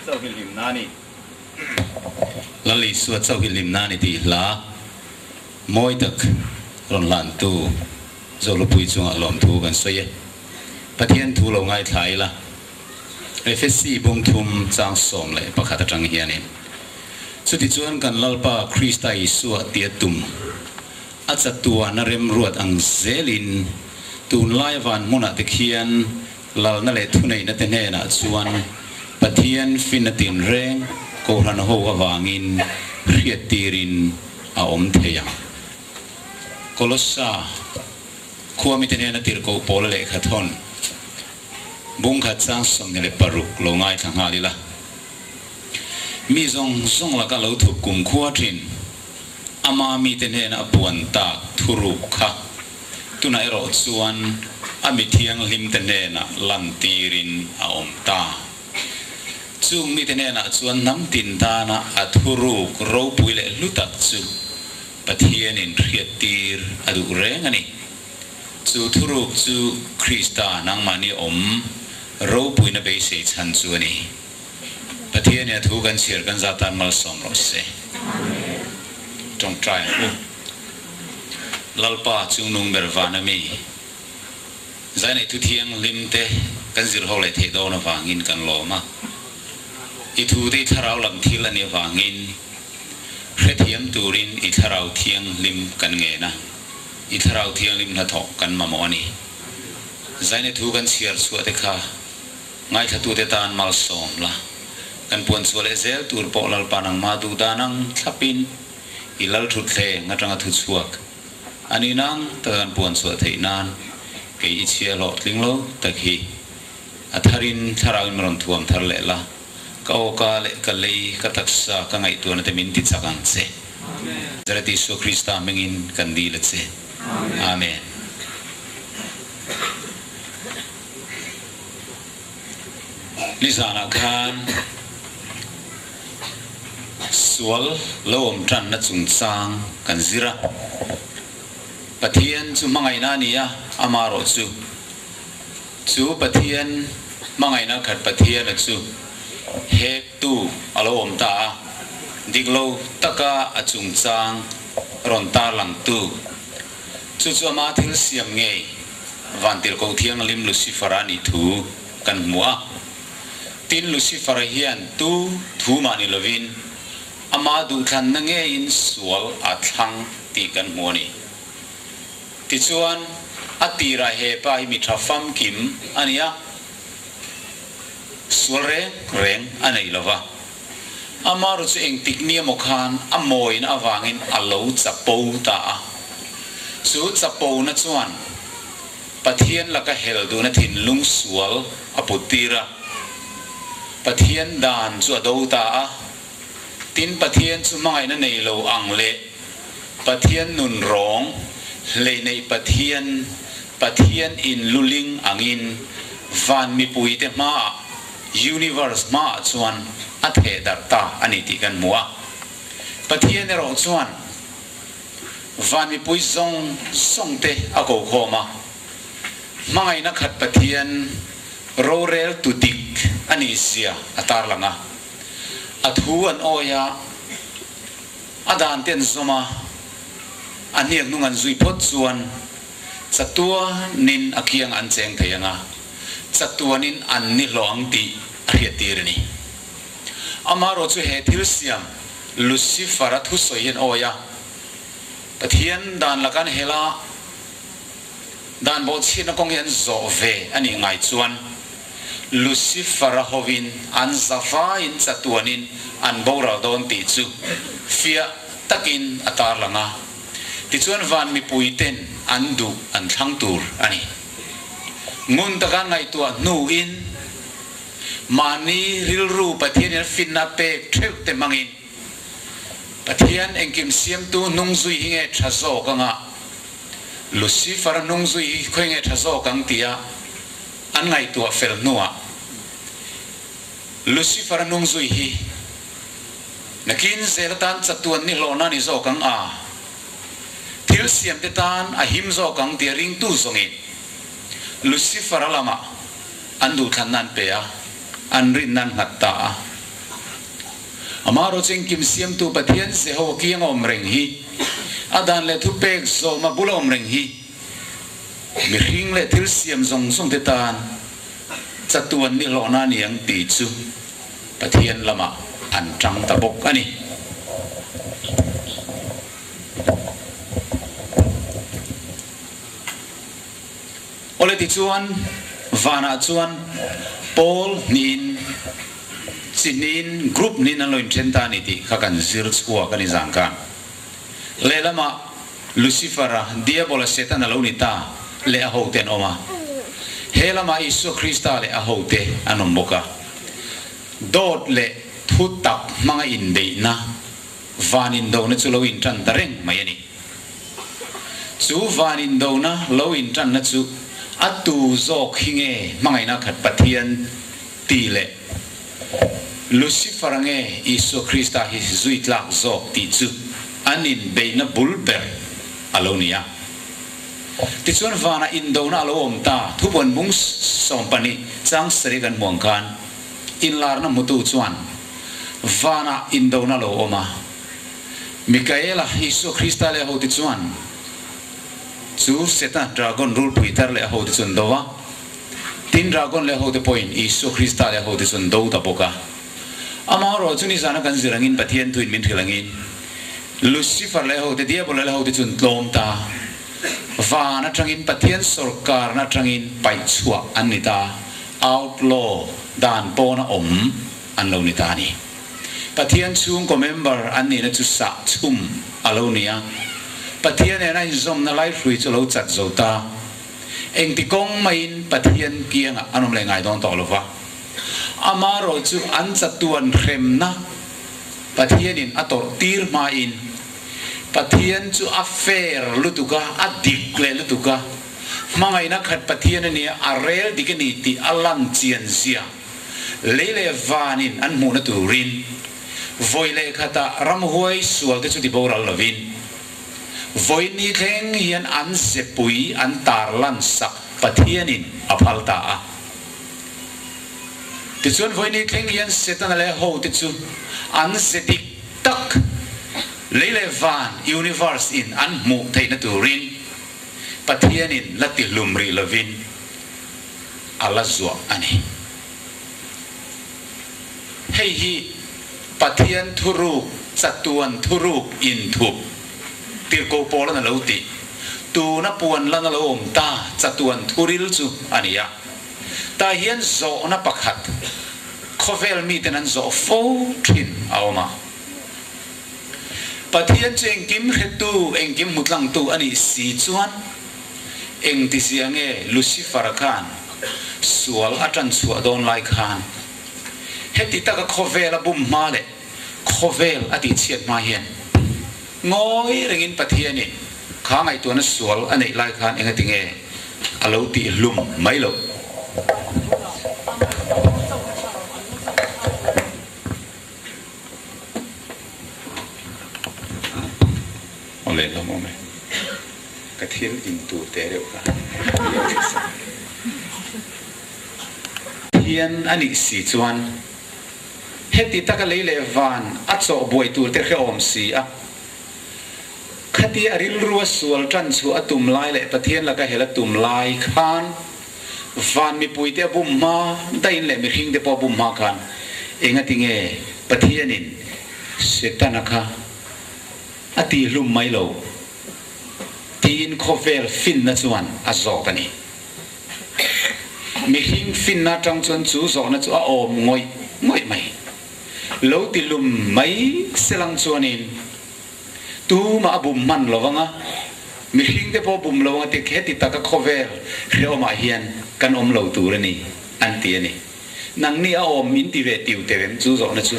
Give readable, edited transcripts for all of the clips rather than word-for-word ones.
Chauh hi hlimna a ni. Lal Isua chauh hi hlimna a ni tih hla mawi tak rawn hlantu Zolupui chungah lawmthu kan sawi e. Pathian thu lo ngaithla ila, Efesi bung thum chang 11 atang hianin, Chutichuan kan Lalpa Krista Isua tia tum a chatuana remruat ang zelin tunlai van hmunah te khian Lalna leh thuneihna te hnenah chuan Pathian finna tinreng Kohhran ho avangin hriattirin a awm thei ang. Kolossa khua mite hnena tirhkoh Paula lehkha thawn bungkhat chang 26 lo ngaithla nghal ila. Mi zawng zawng laka lo thup kumkhua thin ama mite hnena a puan tak thuruk kha Tunah erawh chuan a mi thianghlimte hnenah lantirin a awm ta. Chung mite hnenah chuan hnam tin tana a thuruk ropui leh hlu tak chu Pathianin hriattir a duh reng a ni. Chu thuruk chu Krista nangmahni awm ropuina beisei chhan chu a ni. Pathianin a thu kan chhiar kan za tan malsawm rawh se. Tawngtai ang u. Lalpa chungnung ber van a mi zai neih thu thianghlim te kan zir ho leh theih dawn avangin kan lawm a. I thu te i thlarau lam thil a nih avangin hrethiam turin i thlarau thianghlim kan ngen a, i thlarau thianghlim hnathawh kan mamawh a ni. Zai neih thu kan chhiar chhuah te kha ngaithlatute tan malsawm la, kan puan chhuah leh zel tur pawh Lalpa nangmah duh dan ang thlapin I lal thutthleng atanga thu chhuak a ni nang taka kan puan chhuah theih nan kei i chhia hlawhtling lo tak hi a tharin thlarau in rawn thuam thar leh la, ka awka leh ka lei ka taksa ka ngaihtuahna te min ti chak ang che. Nazareth Isua Krista hmingin kan dil a che. Amen. Nizanah khan Sual lo awm tanna chungchang kan zir a, Pathian chu hmangaihna a ni a, amarawh chu chu Pathian hmangaihna khat Pathiana chu hektu a lo awm ta a, dik lo taka a chungchang rawn tarlangtu chu chu ama thil siam ngei Vantirhkoh Thianghlim Lucifer-a nih thu kan hmu a. Tin, Lucifer-a hian tu thu mah ni lovin ama duhthlanna ngeiin sual a thlang tih kan hmu a ni. Tichuan, a tirah he pa hi mi tha famkim a ni a, sual reng reng a nei lo va. Ama ru chu engtik ni emaw khan a mawina avangin a lo chapo ta a. Chu chapona chuan Pathian laka hel duhna thinlung sual a put tir a, Pathian dan chu a do ta a. Tin, Pathian chu hmangaihna nei lo ang leh Pathian nun rawng, hleineih Pathian, Pathian in luling angin van mipuite hmaah, universe hmaah chuan a theh darh ta a ni tih kan hmu a. Pathian erawh chuan Van mipui zawng zawng te a ko khawm a, hmangaihna khat Pathian rorel tu dik a nih zia a tarlang a. A thu an awi a, a dan te an zawm a, a hniak hnung an zui phawt chuan chatuanin a kiang an cheng thei ang a, chatuanin an ni hlawh ang tih a hriattir a ni. Amaherawh chu he thil siam Lucifer-a thusawi hian awi a, Pathian dan laka an hel a, dan bawhchhiatna kawng hi an zawh ve a nih ngai chuan Lucifer-a hovin an zavaiin chatuanin an boral dawn tih chu fiah takin a tarlang a. Tichuan van mipuiten an duh an thlang tur a ni. Ngun taka ngaihtuah hnuin Mahni rilru Pathianin a finna pek theuh te hmangin Pathian engkim siamtu hnung zui hi nge tha zawk anga Lucifer-a hnung zui hi khawi nge tha zawk ang tia an ngaihtuah fel hnuah Lucifer-a hnung zui hi nakin zel atan chatuan ni hlawhna a ni zawk ang a, thil siamte tan a him zawk ang tia ringtu zawngin Lucifer-a lamah An duhthlanna an pe a, an rinna an nghat ta a. Amaherawhchu engkim siamtu Pathian Jehowa kiang a awm reng hi, a dan leh thupek zawma bula awm reng hi, mihring leh thil siam zawng zawng te tan chatuan ni hlawhna a ni ang tih chu Pathian lamah an tang ta bawk a ni. Awle tichuan vanah chuan pawl hnihin chi hnihin group hnihin an lo inthen ta a ni tih kha kan zir chhuak a ni zang khan. Lehlamah Lucifer-a, Diabola, Setana lo ni ta leh a hote an awm a. He lamah Isua Krista leh a hote an awm bawk a. Dawt leh thu tak hmanga inbeihna Van indona chu lo intan ta reng mai a ni. Chu van indona lo intanna chu a tu zawk hi nge hmangaihna khat Pathian ti leh Lucifer-a nge Isua Krista hi zui tlak zawk tih chu an inbeihna bul ber a lo ni a. Tichuan vanah indona a lo awm ta, thupuan bung 12 chang sarih kan hmuh ang khan inlarna hmutu chuan Vanah indona lo awm a. Mikaela, Isua Krista leh a hote chuan chu Setana dragon rulpui tar leh a hote chu an do a. Tin, dragon leh a hote pawhin Isua Krista leh a hote chu an do ta bawk a. Amaherawh chu nizana kan zir angin Pathian thuin min hrilh angin Lucifer leh a hote, Diabola leh a hote chu an tlawm ta. Van atangin Pathian sawrkarna atangin paih chhuah an ni ta. Outlaw, dan pawna awm. an lo ni ta a ni. Pathian chhungkaw member an nihna chu sah chhum a lo ni a, Pathian nen a inzawmna laihrui chu a lo chat zo ta. Engti kawng maiin Pathian kiangah an awm leh ngai dawn tawh lo va, amaherawh chu an chatuan hremna Pathianin a tawrh tir hmain Pathian chu a fair lutuk a, a dik leh lutuk a, hmangaihna khat Pathian a nia, a rel dik a ni tih a lan chian zia. Lei leh vanin an hmuhna turin vawi leh khatah ramhuai sualte chu ti boral lovin vawi ni thleng hian an zepui an tarlan sak Pathianin a phal ta a. Tichuan vawi ni thleng hian Setana leh hote chu an ze dik tak lei leh van, universe, in an hmuh theihna turin Pathianin la tihlum rih lovin a la zuah a ni. Hei hi Pathian thuruk, chatuan thuruk inthup tirhkoh pawlan a lo tih, tuna puan lan a lo awm ta chatuan thuril chu a ni a. Tah hian zawhna pakhat khawvel miten an zawh fo thin a awm a. Pathian chu engkim hretu, engkim hmutlangtu a nih si chuan, Engtizia nge Lucifer-a khan sual a tan chhuah dawn lai khan heti taka khawvel a bum hma leh khawvel a tihchhiat hma hian ngawi rengin Pathianin kha ngaihtuahna sual a neih lai khan engati nge a lo tih hlum mai loh? Aw leh hlawm awm e. Ka thil in tur teh reuh kha lo hre sak. Thian a nih si chuan heti taka lei leh van a chawh buai tur te hrehawm si a. Khatia a rilru a sual tan chhuah a tum lai leh Pathian laka hel a tum lai khan van mipuite a bum hma daihin leh mihringte pawh a bum hma khan engati nge Pathianin Setana kha a tihlum mai lo tiin khawvel finna chuan a zawt a ni. Mihring finna atang chuan chu zawhna chu a awm ngawih ngawih mai. Lo tilum mai selang chuanin tumah a bum hman lo vang a, mihring te pawh bum lo ang a ti heti taka khawvel hrehawmah hian kan awm lo tur a ni an ti a ni. Nangni a awm min ti ve tiu teh em chu zawhna chu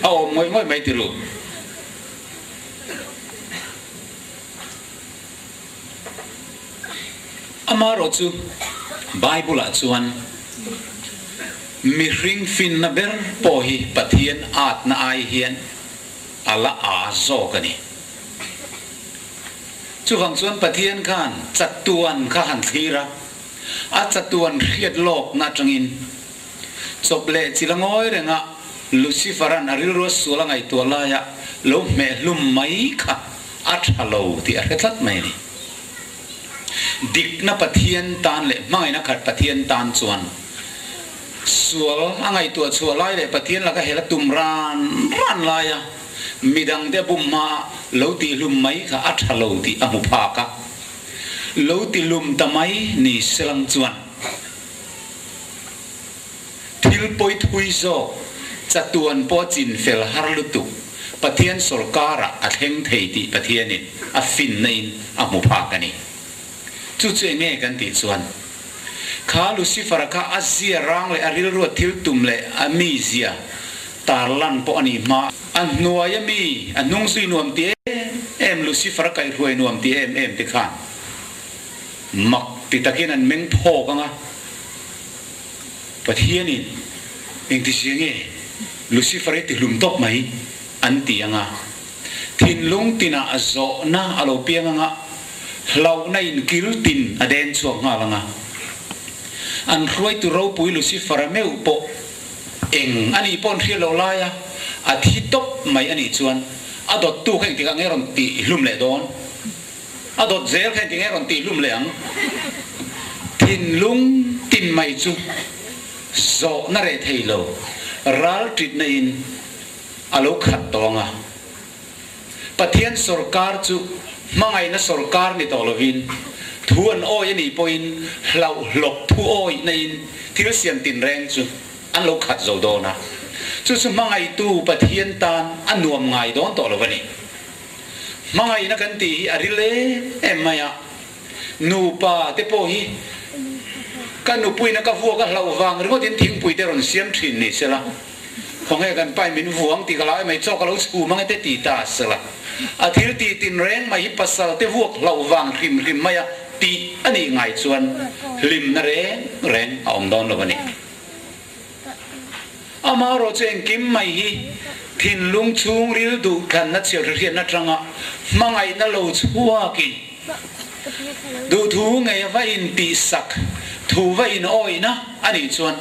a awm ngawih ngawih mai ti ru. Amaherawh chu Bible ah chuan mihring finna ber pawh hi Pathian atna ai hian a la a zawk a ni. Chuvang chuan Pathian khan chatuan kha han thlir a, a chatuan hriat lawkna atangin chawp leh chila ngawi renga. Lucifer-a'n a rilrua sual a ngaihtuah laia lo hmeh hlum mai kha a tha lo tih a hre tlat mai a ni. Dikna Pathian tan leh hmangaihna khat Pathian tan chuan sual a ngaihtuah chhuah lai leh Pathian laka hel a tum ran ran laia midangte a bum hmaa lo tihlum mai kha a tha lo tih a hmu phak a, lo tihlum ta mai ni selang chuan Thil pawi thui zawk, chatuan pawh chin fel har lutuk, Pathian sawrkarah a thleng thei tih Pathianin a finna in a hmu phak a ni. Chu chu enge kan tih chuan, kha Lucifer-a kha a zia rang leh a rilruat thil tum leh a mizia tarlan pawh a nih hma, a hnuaia mi, a hnung zui nuam ti em em, Lucifer-a kaihhruai nuam ti em em te khan mak ti takin an meng phawk ang a. Pathianin engtizia nge Lucifer hi tihlum tawp mai an ti anga, thinlung tinah zawhna a lo piang anga, hlauhna in kil tin a deng chhuak nghal anga, an hruaitu ropui Lucifer-a meuh pawh eng a nih pawh an hriat loh laia a thi tawp mai a nih chuan a dawttu kha engtikah nge rawn tihlum leh dawn? A dawt zel kha engtinge rawn tih hlum leh ang? Thinlung tin mai chu zawhna reh thei lo, ral ṭitna in a lo khat tawh ang a. Pathian sawrkar chu hmangaihna sawrkar ni tawh lovin, thu an awi a nih pawhin hlauhlawp thu awihna in thil siam tinreng chu an lo khat zo dawn a. Chu chu hmangaihtu Pathian tan a nuam ngai dawn tawh lo a ni. Hmangaihna kan tih hi a ril em em mai a, nupa te pawh hi ka nupuina ka vuak a hlauh vang ringawtin thingpui te rawn siam thin ni sela, khawnge kan pai min vuang tih ka lau emai chaw ka lo chhum ange te ti ta sela, a thil tih tin reng mai hi pasal te vuak hlauh vang hrim hrim mai a tih a nih ngai chuan hlimna reng reng a awm dawn lo a ni. Amaherawh chu engkim mai hi thinlung chhungril duhthlanna chhiarhriatna atanga hmangaihna lo chhuakin duhthu ngei va intihsak thu va inawihna a nih chuan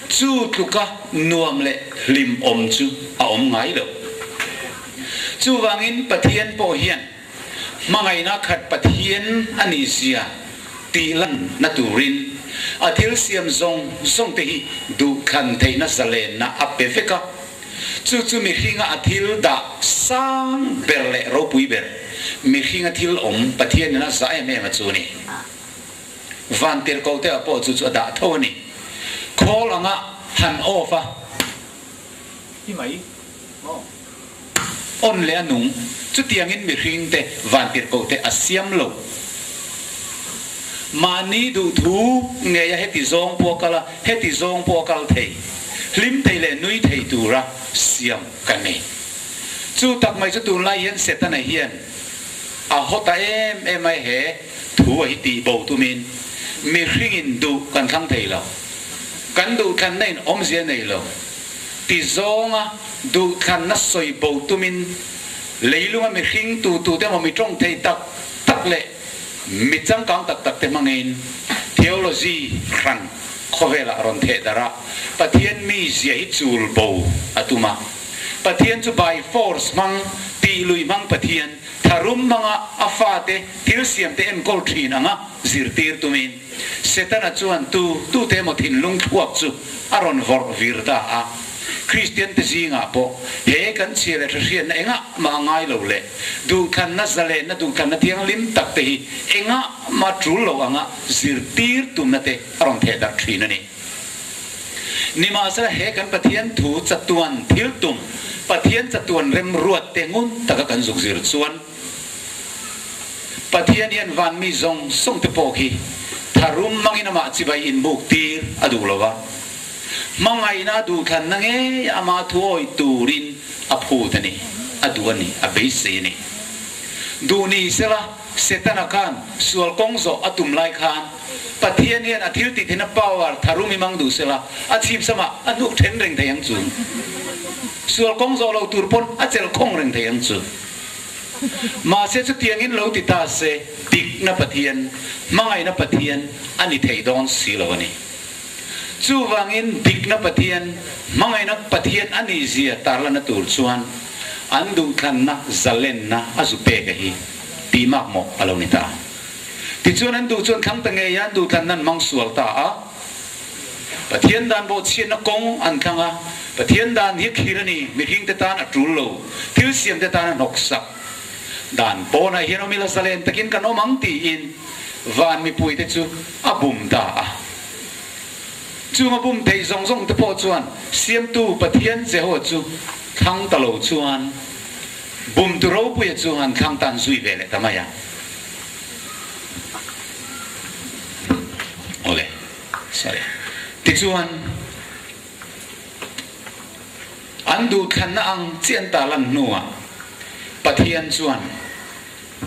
chu tluka nuam leh hlimawm chu a awm ngai lo. Chuvangin Pathian pawh hian Hmangaihna khat Pathian a nih zia tih lanna turin a thil siam zawng zawng te hi duhthlan theihna zalenna a pe vek a. Chu chu mihringa a thil dah sang ber leh ropui ber, mihringa thil awm Pathianin a zah em em a chu ni. Van tirhkoh te ah pawh chu chu a dah tho a ni. Khawl anga han off a. Ti mai maw? On leh a nung, chutiangin mihringte vantirhkohte a siam lo. Mahni duhthu ngeia heti zawng pawh a kal a, heti zawng pawh a kal thei, hlim thei leh nui thei tura siam kan ni. Chu tak mai chu tunlai hian Setana hian a haw ta em em a, he thu a hi tih bo tumin mihringin duh kan thlang thei lo, kan duhthlanna in awmzia nei lo. Ti zawnga duhthlanna sawi bo tumin leilunga mihring tutute emaw mi tawng thei tak tak leh mi changkang tak tak te hmangin theology hran khawvelah rawn theh darh a, Pathian mizia hi chul bo a tum a. Pathian chu by force hmang, tih lui hmang Pathian, tharum hmanga a fate thil siamte enkawl thin anga zirtir tumin, Setana chuan tu tute emaw thinlung thluak chu a rawn vawrh vir ta a. Kristiante zingah pawh he kan chhia leh hrehriatna engah mah a ngai lo leh duhthlanna zalenna duhthlanna thianghlim tak te hi engah mah tul lo anga zirtir tumna te a rawn theh darh thin a ni. Nimahsela he kan Pathian thu chatuan thil tum, Pathian chatuan remruat te ngun taka kan zuk zir chuan, Pathian hian van mi zawng zawng te pawh khi tharum hmangin amah chibai inbuk tir a duh lo va, hmangaihna a duhthlanna ngei amah thuawi turin a phut a ni, a duh a ni, a beisei a ni. Duh ni sela, Setana khan sual kawng zawh a tum lai khan Pathian hian a thil tih theihna power tharum hi hmang duh sela, a chhip samah a hnuk then reng thei ang chu. Sual kawng zawh lo tur pawn a chelh khawng reng thei ang chu. Mahse chutiangin lo ti ta se, dikna Pathian, hmangaihna Pathian a ni thei dawn si lo a ni. Chuvangin dikna Pathian, hmangaihna Pathian a nihzia tarlanna tur chuan an duhthlanna zalenna a zu pek a hi tih makmawh a lo ni ta. Tichuan an duh chuan thlang ta ngei a, an duhthlanna an hmang sual ta a. Pathian dan bawhchhiatna kawng an thlang a, Pathian dan hi khir a ni, mihringte tan a tul lo, thil siamte tan a hnawksak. Dan pawnah hian awm ila zalen takin kan awm ang tiin van mipuite chu a bum ta a. Chung a bum theih zawng zawng te pawh chuan Siamtu Pathian Jehovah chu thlang ta lo chuan bumtu ropuia chu han thlang tan zui ve leh ta mai a. Awle, sorry. Tichuan, an duhthlanna ang chi an tarlan hnuah Pathian chuan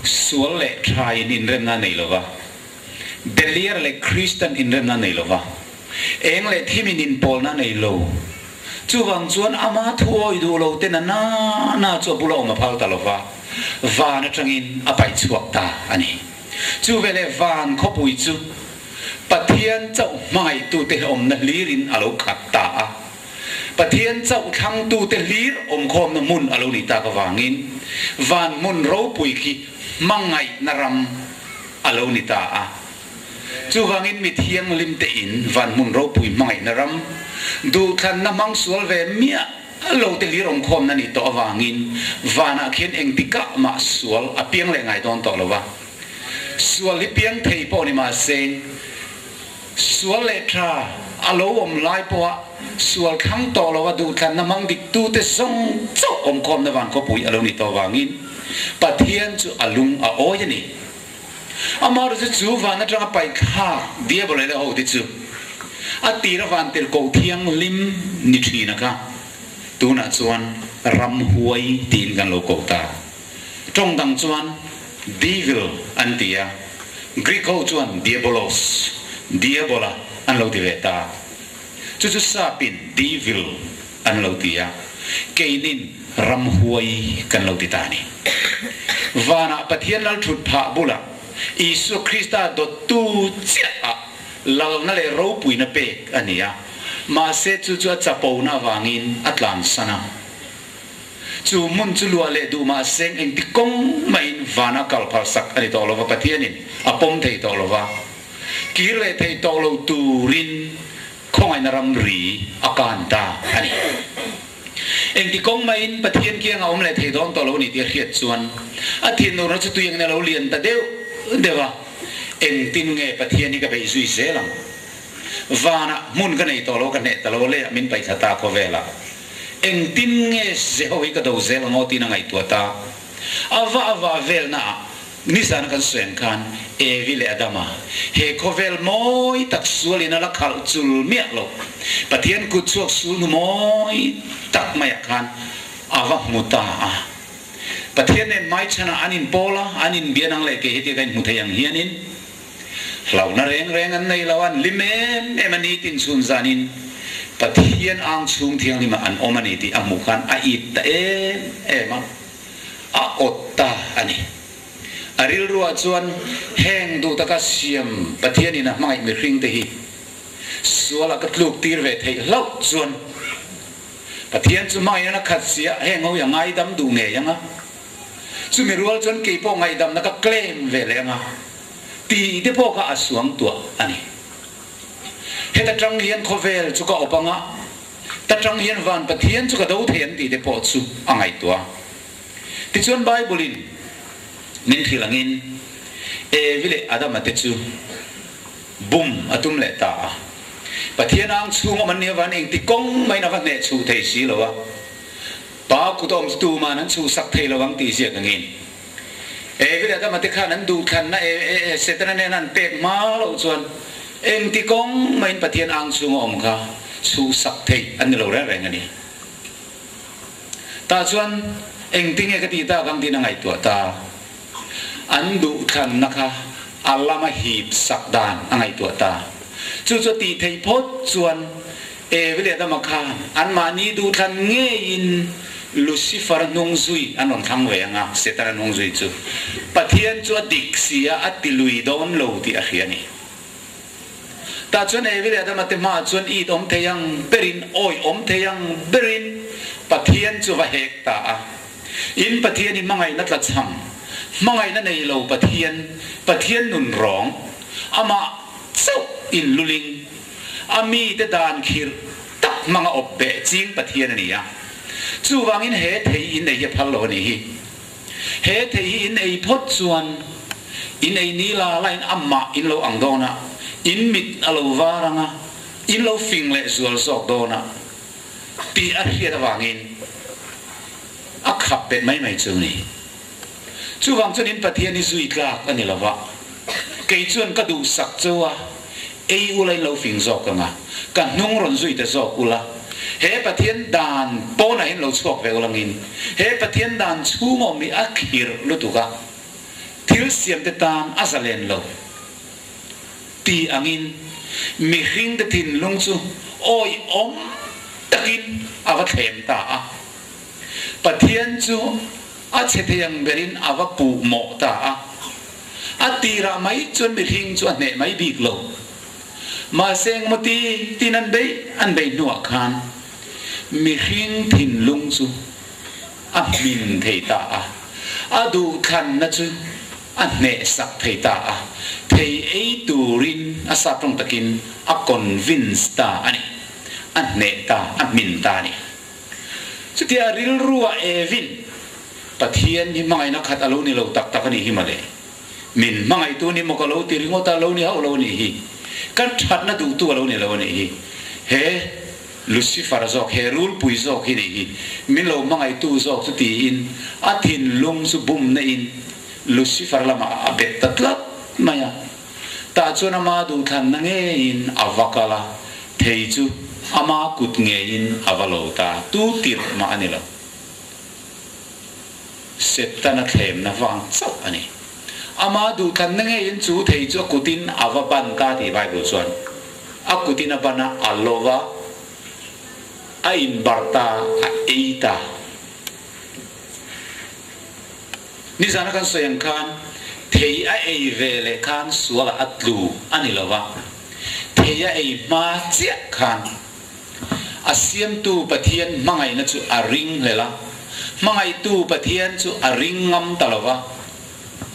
sual leh thain inremna a nei lo va, Beliar leh Kristan inremna a nei lo va, eng leh thimin inpawlna a nei lo. Chuvang chuan ama thu awi duh lo te na na na chu a bula awm a phal ta lo va, van atangin a paih chhuak ta a ni. Chu veleh van khawpui chu Pathian chauh hmangaihtute awmna hlirin a lo khat ta a. Pathian chauh thlangtute hlir awmkhawmna hmun a lo nih tak avangin van hmun ropui khi hmangaihna ram a lo ni ta a. Chuvangin mi thianghlim te in van hmun ropui hmangaihna ram duhthlanna hmang sual ve miah lo te hlir awmkhawmna nih tawh avangin vanah khian engtikah mah sual a piang leh ngai dawn tawh lo va. Sual hi piang thei pawh ni mahse sual leh tha a lo awm lai pawha sual thlang tawh lo a duhthlanna hmang diktute zawng chauh awmkhawmna van khawpui a lo nih tawh avangin Pathian chu a lung a awi a ni. Amaherawhchu chu van atanga paih thlak Diabolo leh hote chu a tira van tirhkoh thianghlim ni thin a kha tunah chuan ramhuai tiin kan lo ko ta. Tawng dang chuan Devil an ti a, Greek ho chuan Diabolos, Diabola, an lo ti ve ta. Chu chu sapin Devil an lo ti a, keinin ramhuai kan lo ti ta a ni. Vanah Pathian lal thut phah bulah Isua Krista dawttu chiah ah lalna leh ropuina pek a ni a, mahse chu chu a chapona avangin a tlansan a. Chu hmun chu luah leh duh mah seng engti kawng mahin vana kal phal sak a ni tawh lo va, Pathianin a pawm thei tawh lo va, kir leh thei tawh lo turin khawngaihna ramri a kan ta a ni. Engti kawng mahin Pathian kiang a awm leh thei dawn tawh lo a ni tih a hriat chuan a thinurna chu tui engin a lo lian ta deuh deuh a, Engtin nge Pathian hi ka beih zui zel ang? Vanah hmun ka nei tawh lo, ka hneh ta lo, leiah min paihthla ta khawvelah. Engtin nge Jeho hi ka do zel ang aw tiin a ngaihtuah ta. A va a va velna ah nizan kan sawi ang khan Evi leh Adama he khawvel mawi tak sualin a la khalh chul miah lo. Pathian kut chhuak sul hnu mawi tak maiah khan a va hmu ta a. Pathian nen hmaichhanah an inpawl a, an inbian ang leh kei hetiang ka inhmu thei ang hianin Hlauhna reng reng an nei lo, an hlim em em a ni tin chhun zanin Pathian ang chhung thianghlimah an awm a ni tih a hmuh khan a it ta em em a, a awt ta a ni. A rilruah chuan heng duh taka siam Pathianin a hmangaih mihringte hi sualah ka tluk tir ve theih hlauh chuan Pathian chu hmangaihna khat sia heng ho hi a ngaidam duh ngei ang a, chumi rual chuan kei pawh ngaihdamna ka claim ve leh ang a. Tih te pawh kha a suang tuah a ni. Heta tang hian khawvel chu ka awp ang a, ta tang hian van Pathian chu ka do thei ang tih te pawh chu a ngaihtuah. Tichuan Bible-in min hrilh angin Evi leh Adama te chu bum a tum leh ta a. Pathian ang chhung awm an nih avangin engti kawng maiin a va hneh chhuh thei si lo a. Pa kut awm chu tuman an chhuhsak thei lo ang tih ziak angin. Evi leh Adama te khan an duhthlanna Setana nena an pek hma loh chuan engti kawng maiin Pathian ang chhunga awm kha chhuhsak theih an ni lo reng reng a ni. Tah chuan engtinge ka tih tak ang tiin a ngaihtuah ta. An duhthlanna kha a lama hip sak dan a ngaihtuah ta. Chu chu a tih theih phawt chuan Evi leh Adama khan anmahni duhthlan ngeiin Lucifer hnung zui an rawn thlang ve ang a, Setana hnung zui chu. Pathian chu a dik si a, a ti lui dawn lo tih a hria a ni. Tah chuan Evi leh Adama te hmaah chuan it awm thei ang berin, awih awm thei ang berin Pathian chu va hek ta a. In Pathian i hmangaihna tlachham, hmangaihna nei lo Pathian, Pathian nun rawng, amah chauh in luling, a mite dan khirh tak hmanga awp beh ching Pathian a ni a. Chuvangin he thei in ei hi a phal lo a nih hi. He thei hi in ei phawt chuan in ei ni la lain amah in lo ang dawn a, in mit a lo var ang a, in lo fing leh zual zawk dawn a tih a hriat avangin a khap bet mai mai chu a ni. Chuvang chuan in Pathian hi zui tlak a ni lo va, kei chuan ka duhsak cho a, ei ula in lo fing zawk ang a, ka hnung rawn zui ta zawk ula, he Pathian dan pawnah hian lo chhuak ve ulangin, he Pathian dan chhung awm hi a khirh lutuk a, thil siamte tan a zalen lo ti angin mihringte thinlung chu awihawm takin a va thlem ta a. Pathian chu a chhe thei ang berin a va puh mawh ta a. A tirah mai chuan mihring chu a hneh mai bik lo. Mahse engmaw ti tin an beih an beih hnuah khan mihring thinlung chu a hmin thei ta a, a duhthlanna chu a hnehsak thei ta a, thei ei turin a sap tawng takin a convince ta a ni, a hneh ta, a hmin ta a ni. Chutia rilrua Evin, Pathian hi hmangaihna khat a lo ni lo tak tak a nih hi mawle. Min hmangaihtu ni maw ka lo ti ringawt a, lo ni hauh lo a nih hi. Ka thatna duhtu a lo ni lo a nih hi. He Lucifer zawk, he rulpui zawk hi nih hi. Min lo hmangaihtu zawk chu tiin a thinlung chu bumna in Lucifer lamah a bet ta tlat mai a. Tah chuan ama duhthlanna ngeiin a va kal a, thei chu ama kut ngeiin a va lo ta, tu tirh mah a ni lo. Setana thlemna vang chauh a ni. Ama duhthlanna ngeiin chu thei chu a kutin a va ban ta tih Bible chuan a kutin a ban a, a lo va, a inbarh ta, a ei ta. Nizana kan sawi ang khan thei a ei ve leh khan sualah a tlu a ni lo va, thei a ei hma chiah khan a siamtu Pathian hmangaihna chu a ring hlel a, hmangaihtu Pathian chu a ring ngam ta lo va,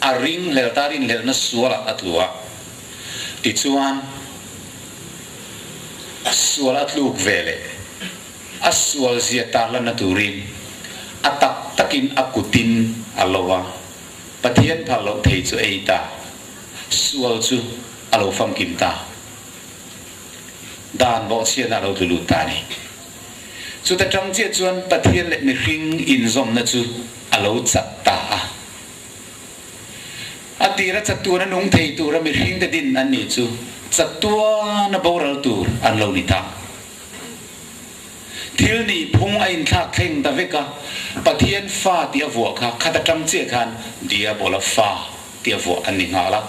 a ring hlel ta rinhlelhna sualah a tlu a. Tichuan, sual a tluk ve leh. A sual zia tarlanna turin a tak takin a kutin a lo a, Pathian phal loh thei chu ei ta, sual chu a lo famkim ta. Dan bawhchhiatna a lo tlu lut ta a ni. Chuta tang chiah chuan Pathian leh mihring inzawmna chu a lo chat ta a. A tira chatuana nung thei tura mihringte din an nih chu chatuana boral tur an lo ni ta. Thil nih phung a inthlak thleng ta vek a, Pathian fa tih a vuah kha khat atang chiah khan Diabola fa tih a vuah an ni nghal a.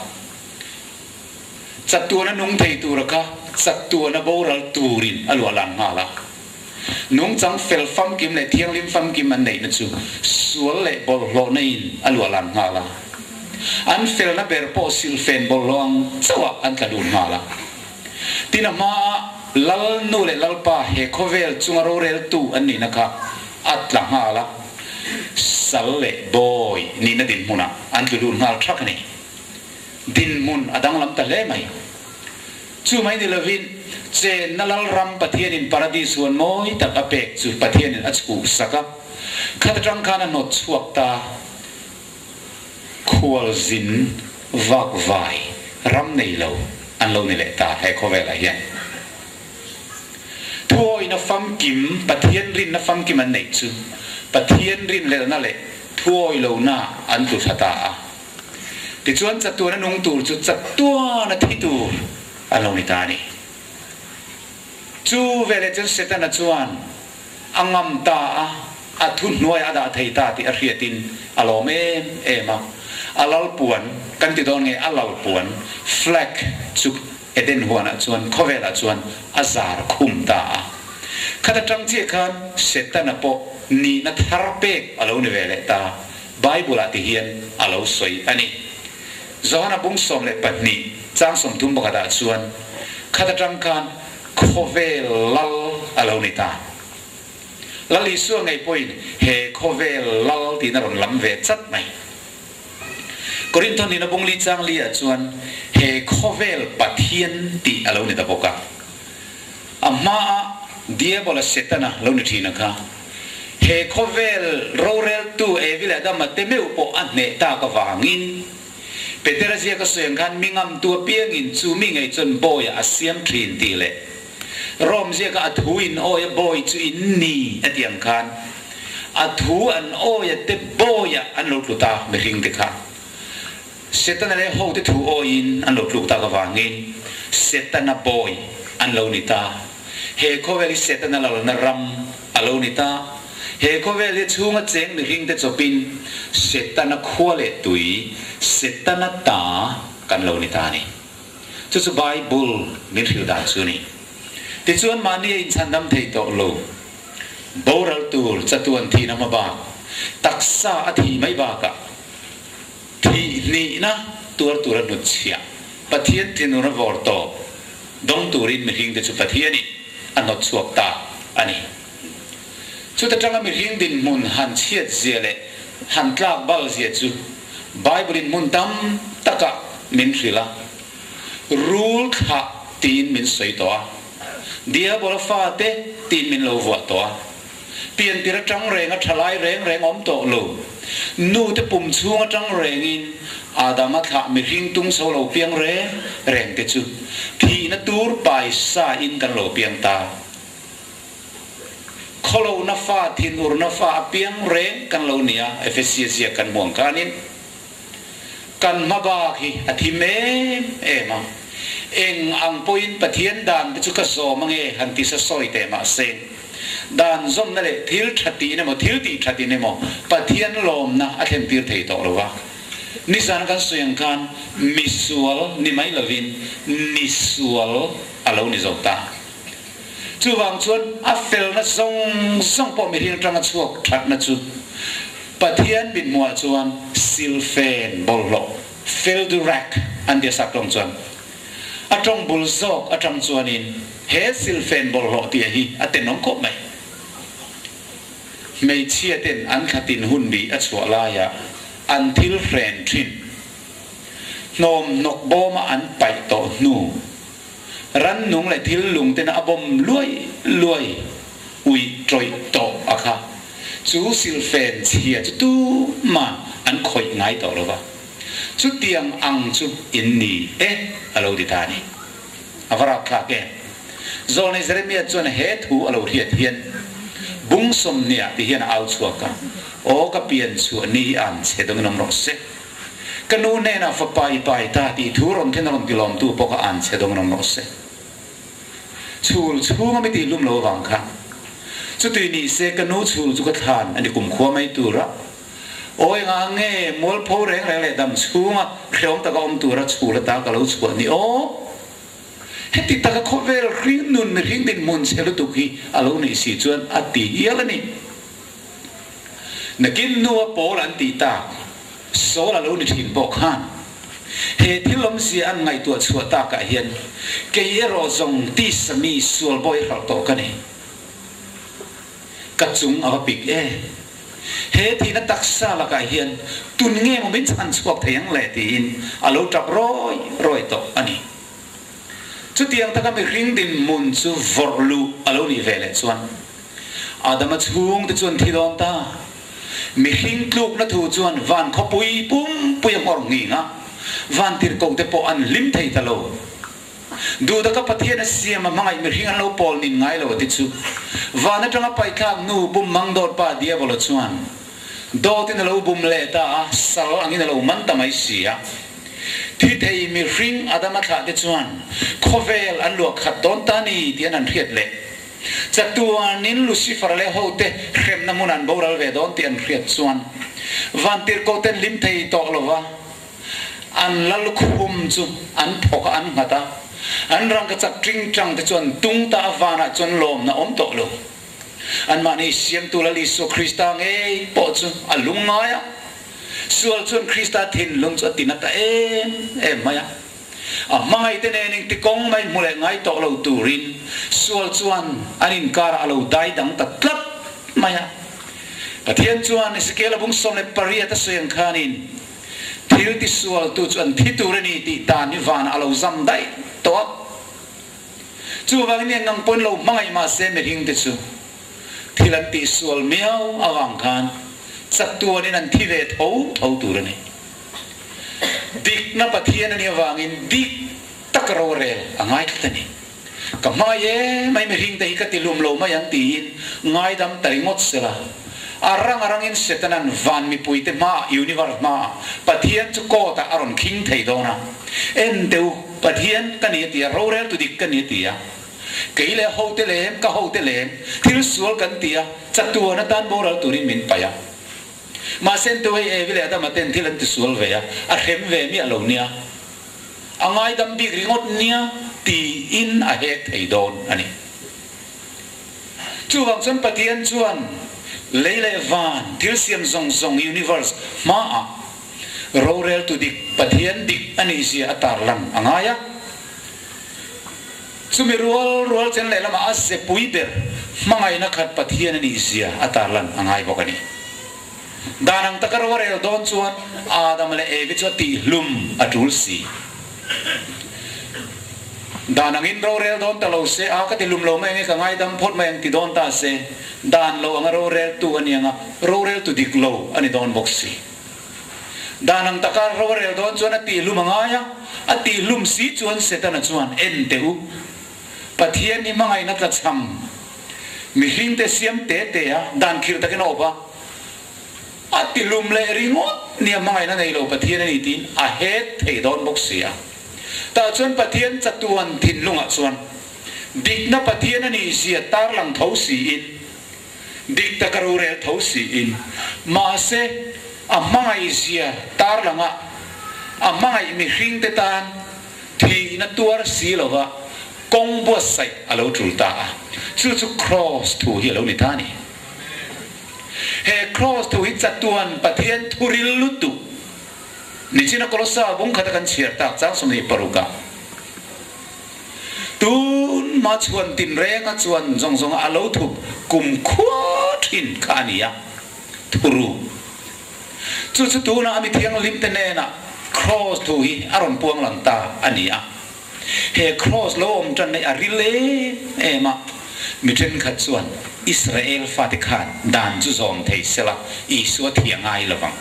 Chatuana nung thei tura kha chatuana boral turin a luah lan nghal a. Nungchang fel famkim leh thianghlim famkim an neihna chu sual leh bawlhhlawhna in a luah lan nghal a. An felna ber pawh silhfen bawlhhlawh ang chauhah an tla lut nghal a. Tin a hmaa Lal nu leh Lalpa he khawvel chunga roreltu an nihna kha a tla nghal a, sal leh bawi nihna dinhmunah an tlu lut nghal thak a ni. Dinhmun a danglam ta hle mai. Chu mai ni lovin chenna Lalram Pathianin Paradis huan mawi tak a pek chu Pathianin a chhuhsak a, khat atang khan a hnawt chhuak ta. Khualzin vakvai ram nei lo an lo ni leh ta he khawvelah hian. Thuawina famkim, Pathian rinna famkim an neih chu Pathian rinhlelhna leh thuawi lohna an tlu thla ta a. Tichuan chatuana nung tur chu chatuana thi tur an lo ni ta a ni. Chu veleh chuan Setana chuan a ngam ta a, a thuhnuai a dah thei ta tih a hriatin a lawm em em a. A lalpuan, kan ti dawn nge a lalpuan, flag, chu Eden huanah chuan khawvelah chuan a zar khum ta a. Khat atang chiah khan Setana pawh nihna thar pek a lo ni ve leh ta, Bible-ah ti hian a lo sawi a ni. Johana bung 12 chang 31 ah chuan. Khata tang khan khawvel lal a lo ni ta. Lal Isua ngei pawhin he khawvel lal tiin a rawn lam ve chat mai. Korintho nihna bung li chang li ah chuan he khawvel Pathian tih a lo ni ta bawk a. A hmaa Diabola Setana lo ni thin a kha. He khawvel roreltu Evi leh Adama te meuh pawh a hneh tak avangin Petera ziaka sawi ang khan mi ngamtu apiangin chu mi ngei chuan bawiah a siam thin tih leh Rome ziaka a thu in awi a bawi chu in ni a tih ang khan a thu an awi a te bawiah an lo tlu ta mihring te kha Setana leh ho te thu awiin an lo tluk tak avangin Setana bawi an lo ni ta. He khawvel hi Setana lalna ram a lo ni ta. He khawvel hi chhunga cheng mihring te chawpin Setana khua leh tui, Setana ta kan lo ni ta a ni. Chu chu Bible min hrilh dan chu a ni. Tichuan mahni a inchhandam thei tawh lo. Boral tur chatuan thihna hma bak, taksa a thih mai bakah thih hnihna tuar tura hnutchhiah, Pathian thinur a vawr tawp dawng turin mihringte chu Pathianin a hnawt chhuak ta a ni. Chuta tanga mihring dinhmun han chhiat zia leh han tlak bal zia chu Bible-in hmun tam takah min hrilh a, Rul thlah tiin min sawi tawh a, Diabola fate tiin min lo vuah tawh a, piantir atang reng a thalai reng reng awm tawh lo, nute pum chhung atang rengin Adama thlah mihring tung chho lo piang reng reng te chu thihna tur paisa in kan lo piang ta. Khawlohna fa, thinurna fa a piang reng kan lo ni a, Efesia ziak kan hmuh ang khanin kan hma bak hi a thim em em a, eng ang pawhin Pathian dan te chu ka zawm ange han ti sa sawi teh mahse, dan zawmna leh thil tha tiin emaw thil tih that in emaw Pathian lawmna a thlen tir thei tawh lo va. Nizan kan sawi ang khan misual ni mai lovin nisual a lo ni zo ta. Chuvang chuan a felna zawng zawng pawh mihring atanga chhuak thatna chu Pathian mithmuhah chuan silfen bawlhhlawh, filthy rag, an ti a sap tawng chuan. A tawng bul zawk atang chuanin he silfen bawlhhlawh tih hi a tenawm khawp mai. Hmeichhia ten an thlatin hun bih a chhuah laia an thil hren thin hnawm hnawk bawma an paih tawh hnu, Rannung leh thil lung tena a bawm luai luai uih tawih tawh a kha. Chu silfen chhia chu tumah an khawih ngai tawh lo va. Chutiang ang chu in ni e a lo ti ta a ni. A va rapthlak em? Zawlnei Jeremia chuan he thu a lo hriat hian bung sawmhniah ti hian a au chhuak a, Aw ka pian chhuah ni an che dawngin awm rawh se. Ka nu hnenah fapa i pai ta tih thu rawn thlen a rawn ti lawmtu pawh kha an chhe dawng rawng rawh se. Chhul chhunga mi tih hlum lo avang khan chutui ni se ka nu chhul chu ka thlan a ni kumkhua mai tura awi nga nge mualpho reng reng leh dam chhunga hreawm taka awm tura chhul ata ka lo chhuah ni aw. Heti taka khawvel hring nun mihring dinhmun chhe lutuk hi a lo nih si chuan a ti hial a ni. Nakin hnua Paul an tih tak, Saul a lo ni thin pawh khan, he thil awmzia an ngaihtuah chhuah takah hian kei erawh zawng tisa mi sual bawi hralh tawh ka ni. Ka chung a va pik e. He thihna taksa lakah hian tun nge maw min chhan chhuak thei ang le tiin a lo tap rawi rawi tawh a ni. Chutiang taka mihring dinhmun chu vawrh luh a lo nih ve leh chuan Adama chhungte chuan thi dawn ta. Mihring tlukna thu chuan van khawpui pumpui a nghawr nghing a, van tirhkohte pawh an hlim thei ta lo. Duhdaka Pathian a siam a hmangaih mihring an lo pawl nin ngai lo a ti chu. Van atanga paihthlak hnu bum mang dawt pa Diabolo chuan dawtin a lo bum leh ta a, sal angin a lo man ta mai si a. Thi thei mihring Adama thlahte chuan khawvel an luah khat dawn ta ni tih an han hriat leh. Chatuanin Lucifer leh hote hremna hmun an boral ve dawn tih an hriat chuan vantirhkoh ten hlim thei tawh lova an lalkhum chu an thawk a, an nghat a, an rangkachak tingtang te chu an tung ta a, vanah chuan lawmna awm tawh lo. Anmahni siamtu Lal Isua Krista ngei pawh chu a lungngai a, sual chuan Krista thinlung chu a tina ta em em mai a. A hmangaihte nen engti kawng mai hmu leh ngai tawh lo turin sual chuan an inkarah a lo dai dang ta tlat mai a. Pathian chuan Ezekiel-a bung 18 a sawi ang khanin, Thil tisualtu chu an thi tur a ni tih dan hi vanah a lo zam daih tawh a. Chuvangin eng ang pawhin lo hmangaih mah se mihringte chu thil an tihsual miau avang khan chatuanin an thi ve tho tho tur a ni. Dikna Pathian a nih avangin dik tak rorel a ngai tlat a ni. Ka hmangaih e mai mihringte hi ka ti lum lo mai ang tiin ngaidam ta ringawt sela, a rang a rangin Setana'n van mipuite hmaah, universe hmaah Pathian chu court ah a rawn khing thei dawn a. En teh u, Pathian ka ni a ti a, roreltu dik ka ni a ti a. Kei leh hote lem, ka hote lem, thil sual kan ti a, chatuan atan boral turin min paih a. Mahse en teh u hei Evi leh Adama ten thil an ti sual ve a, a hrem ve miah lo nia. A ngaidam bik ringawt nia tiin a hek thei dawn a ni. Chuvang chuan Pathian chuan lei leh van thil siam zawng zawng, universe, hmaah roreltu dik, Pathian dik a nih zia a tarlan a ngai a. Chumi rual rual chen lehlamah a ze pui ber hmangaihna khat Pathian a nih zia a tarlan a ngai bawk a ni. Dan ang taka ro a rel dawn chuan Adam leh Evi chu a tihhlum a tul si. Dan angin ro rel dawn ta lo se, a ka tihlum lo mai ange, ka ngaidam phawt mai ang ti dawn ta se, dan lo anga ro reltu a ni anga roreltu dik lo a ni dawn bawk si. Dan ang taka ro a rel dawn chuan a tihhlum a ngai a, a tihhlum si chuan Setana chuan en teh u, Pathian hi hmangaihna tlachham mihringte siam te te a, dan khirh takin a awp a, a tilum leh ringawt nia hmangaihna nei lo Pathian a ni tiin a het thei dawn bawk si a. Tah chuan Pathian chatuan thinlungah chuan dikna Pathian a nih zia tarlang tho siin, dik taka rorel tho siin, mahse a hmangaih zia tarlanga a hmangaih mihringte tan thihna tuar si lova kawng buatsaih a lo tul ta a, chu chu Kraws thu hi a lo ni ta a ni. He Kraws thu hi chatuan Pathian thuril lutuk nichina Kolosa bung khata kan chhiar tak chang 26 ah tun hma chhuan tinrenga chuan zawng zawnga a lo thup kum khua thin kha a ni a, thuru. Chu chu tunah a mi thianghlimte hnenah Kraws thu hi a rawn puang lang ta a ni a. He Kraws lo awm tan hi a ril em em a, mi thenkhat chuan Israel fate khan dan chu zawm thei sela Isua thih a ngai lo vang.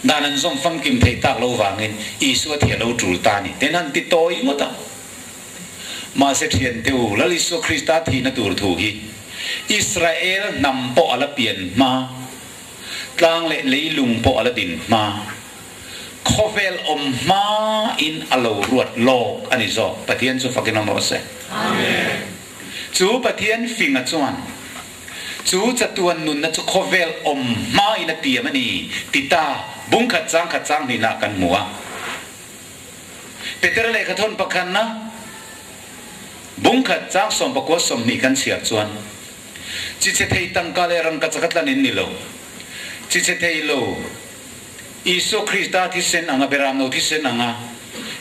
Dan an zawm famkim thei tak lo vangin Isua thih a lo tul ta a ni ten han ti tawi ngawt a. Mahse thiante u, Lal Isua Krista thihna tur thu hi Israel hnam pawh a la pian hma, tlang leh leilung pawh a la din hma, khawvel awm hma in a lo ruat lawk a ni zawk. Pathian chu fakin awm rawh se. Chu Pathian finga chuan chu chatuan nunna chu khawvel awm hma in a tiam a ni ti ta bung khat chang khat chang hnihna kan hmu a. Petera lehkha thawn pakhatna bung khat chang 19 20 kan chhiar chuan, Chi che thei tangka leh rangka chaka tlan in ni lo. Chi che thei lo Isua Krista thisen anga beram no thisen anga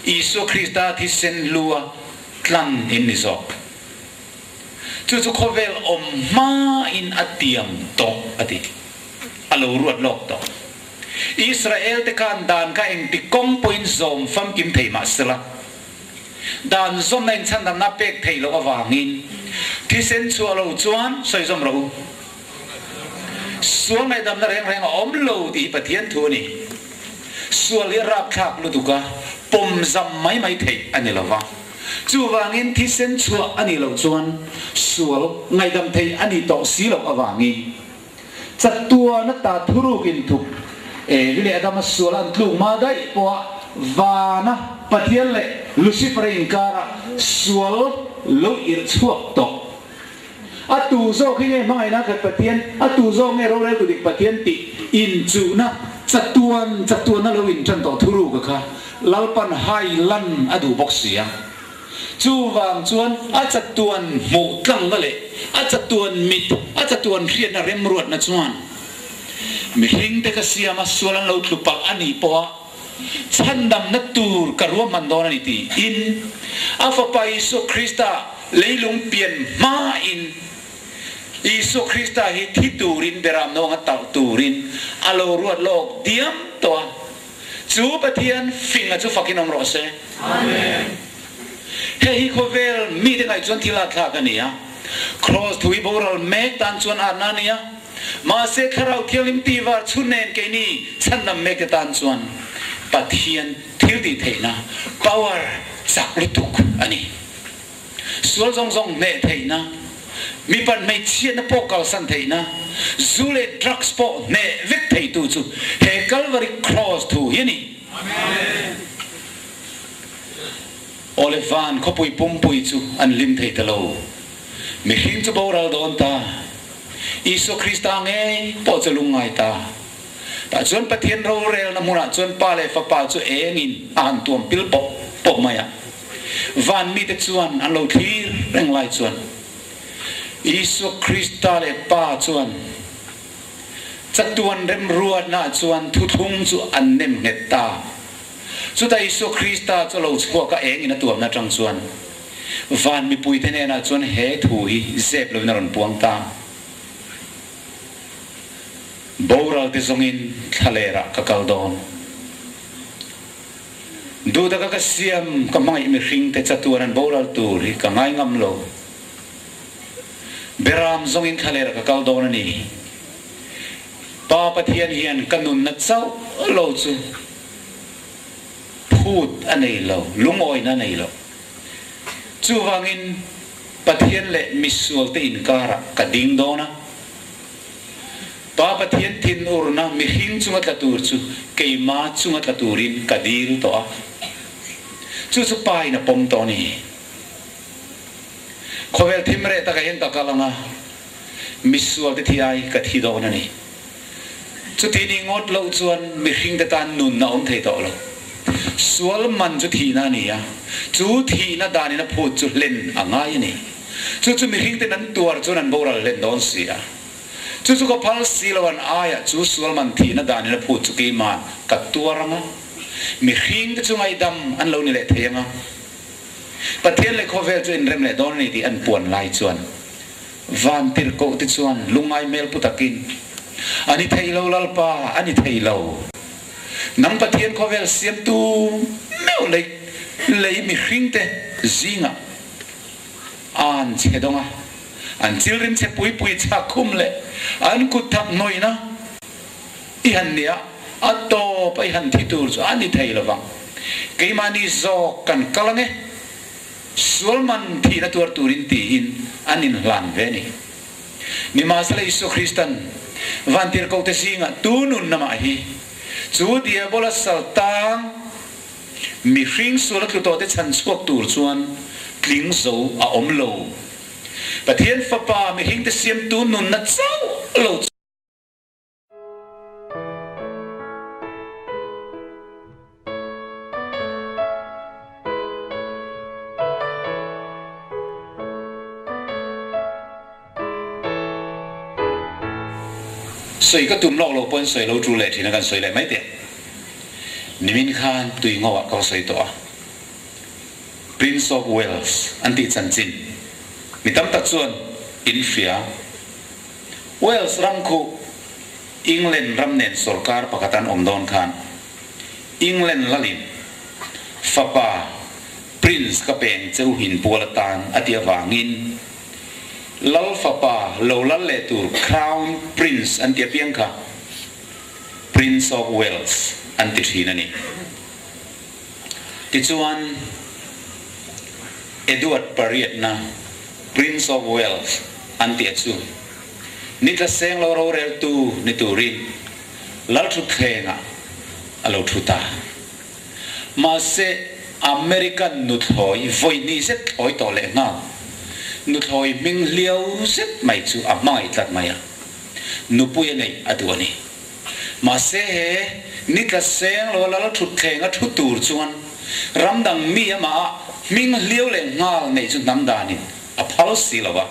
Isua Krista thisen lua tlan in ni zawk. Chu chu khawvel awm hma in a tiam tawh a ti. A lo ruat lawk tawh. Israel te khan dan kha engti kawng pawhin zawm famkim thei mah sela, dan zawmna inchhandamna pek theih loh avangin thisen chhuah lo chuan sawi zawm rawh u. Sual ngaihdamna reng reng a awm lo tih hi Pathian thu a ni. Sual hi a rapthlak lutuk a, pawm zam mai mai theih a ni lo va. Chuvangin thisen chhuah a nih loh chuan sual ngaihdam theih a nih tawh si loh avangin Chatuan ata thuruk inthup Evi leh Adama sual an tluk hma daih pawha vana Pathian leh Lucifer-a inkara sual lo irh chhuak tawh. A tu zawk hi nge hmangaihna khat Pathian, a tu zawk nge roreltu dik Pathian tih inchuhna chatuan chatuana lo intan tawh thuruka kha Lalpan hai lan a duh bawk si a. Chuvang chuan a chatuan hmuh tlangna leh a chatuan mit, a chatuan hriatna remruatna chuan mihringte ka siama sual an lo tlu palh a nih pawha. Chhandamna tur ka ruahman dawn a ni tiin a Fapa Isua Krista leilung pian hmain Isua Krista hi thi turin beram nawnga talh turin a lo ruat lawk diam tawh a. Chu Pathian finga chu fakin awm rawh se. Amen. Hei hi khawvel mite ngaih chuan thil atthlak a ni a. Kraws thu hi boral mek tan chuan atna a ni a. Mahse Thlarau Thianghlim tihvar chhun nen keini chhandam mek te tan chuan Pathian thil tih theihna, power, chak lutuk a ni. Sual zawng zawng hneh theihna, mipat hmeichhiatna pawh kalsan theihna, zu leh drugs pawh hneh vek theitu chu he Calvary Cross thu hi a ni. Awle van khawpui pumpui chu an hlim thei ta lo. Mihring chu boral dawn ta. Isua Krista ngei pawh chu lungngai ta. Tah chuan Pathian rorelna hmunah chuan Pa leh Fapa chu engin a han tuam pil pawp pawp mai a. Van mite chuan an lo thlir reng lai chuan Isua Krista leh Pa chuan chatuan remruatnaah chuan thuthlung chu an nem nghet ta. Chutah Isua Krista chu a lo chhuak a, engin a tuamna atang chuan van mipuite hnenah chuan he thu hi zep loin a rawn puang ta. Boral te zawngin thlalerah ka kal dawn. Duh taka ka siam ka hmangaih mihring te chatuan an boral tur hi ka ngai ngam lo. Beram zawngin thlalerah ka kal dawn a ni. Pa Pathian hian ka nunna chauh lo chu phut a nei lo, lungawina a nei lo. Chuvangin Pathian leh misualte inkarah ka ding dawn a. Pa Pathian thinurna mihring chunga tla tur chu keima chunga tla turin ka dil tawh a. Chu chu Pa in a pawm tawh a ni. Khawvel thim reh takah hian ka kal ang a. Misualte thi ai ka thi dawn a ni. Chuti ni ngawt loh chuan mihringte tan nun a awm thei tawh lo. Sual man chu thihna a ni a, chu thihna danin a phut chu hlen a ngai a ni. Chu chu mihringten an tuar chuan an boral hlen dawn si a. Chu chu ka phal si lo an aiah chu sual man thihna danin a phut chu keima'n ka tuar ang a, mihringte chu ngaihdam an lo ni leh thei ang a. Pathian leh khawvel chu inrem leh dawn a ni tih an puan lai chuan Van tirhkoh te chuan lungngai hmel pu takin, A ni thei lo Lalpa, a ni thei lo. Nang Pathian khawvel siamtu meuh lei lei mihringte zingah an che dawng a, an chilrim che pui pui chhak khum leh an kut thak hnawihna i han nia, a tawp a i han thi tur chu a ni thei lo vang. Keimahni zawk kan kal ange. Sual man thihna tuar turin tiin an inhlan ve a ni. Nimahsela Isua Kristan vantirhkohte zingah tu nun namah hi chu Diabola sal tang mihring suala tlu tawhte chhan chhuak tur chuan tling zo a awm lo. Pathian Fapa mihringte siamtu nunna chauh lo chu. Sawi ka tum lawk lo pawn sawi lo tul leh thin a kan sawi leh mai teh. Nimin khan tui ngo ah ka va sawi tawh a. Prince of Wales an tih chanchin mi tam tak chuan in hria. Wales ram khu England ram nen sorkar pakhat an awm dawn khan England lalin fapa Prince ka peng che u hin pual atan a ti avangin Lal fapa lo lal leh tur Crown Prince an ti apiang kha Prince of Wales an ti thin a ni. Tichuan Edward pariatna Prince of Wales an tih chu nitla seng lo roreltu ni turin Lalthutthlengah a lo thu ta. Mahse American nuthlawi vawi hnih zet thlawi tawh leh nghal nuthlawi hming hliau zet mai chu a hmangaih tlat mai a, nupui a neih a duh a ni. Mahse he nitla seng lo Lalthutthleng a thu tur chuan ram dang mi amah hming hliau leh nghal neih chu hnam danin a phal si lo a,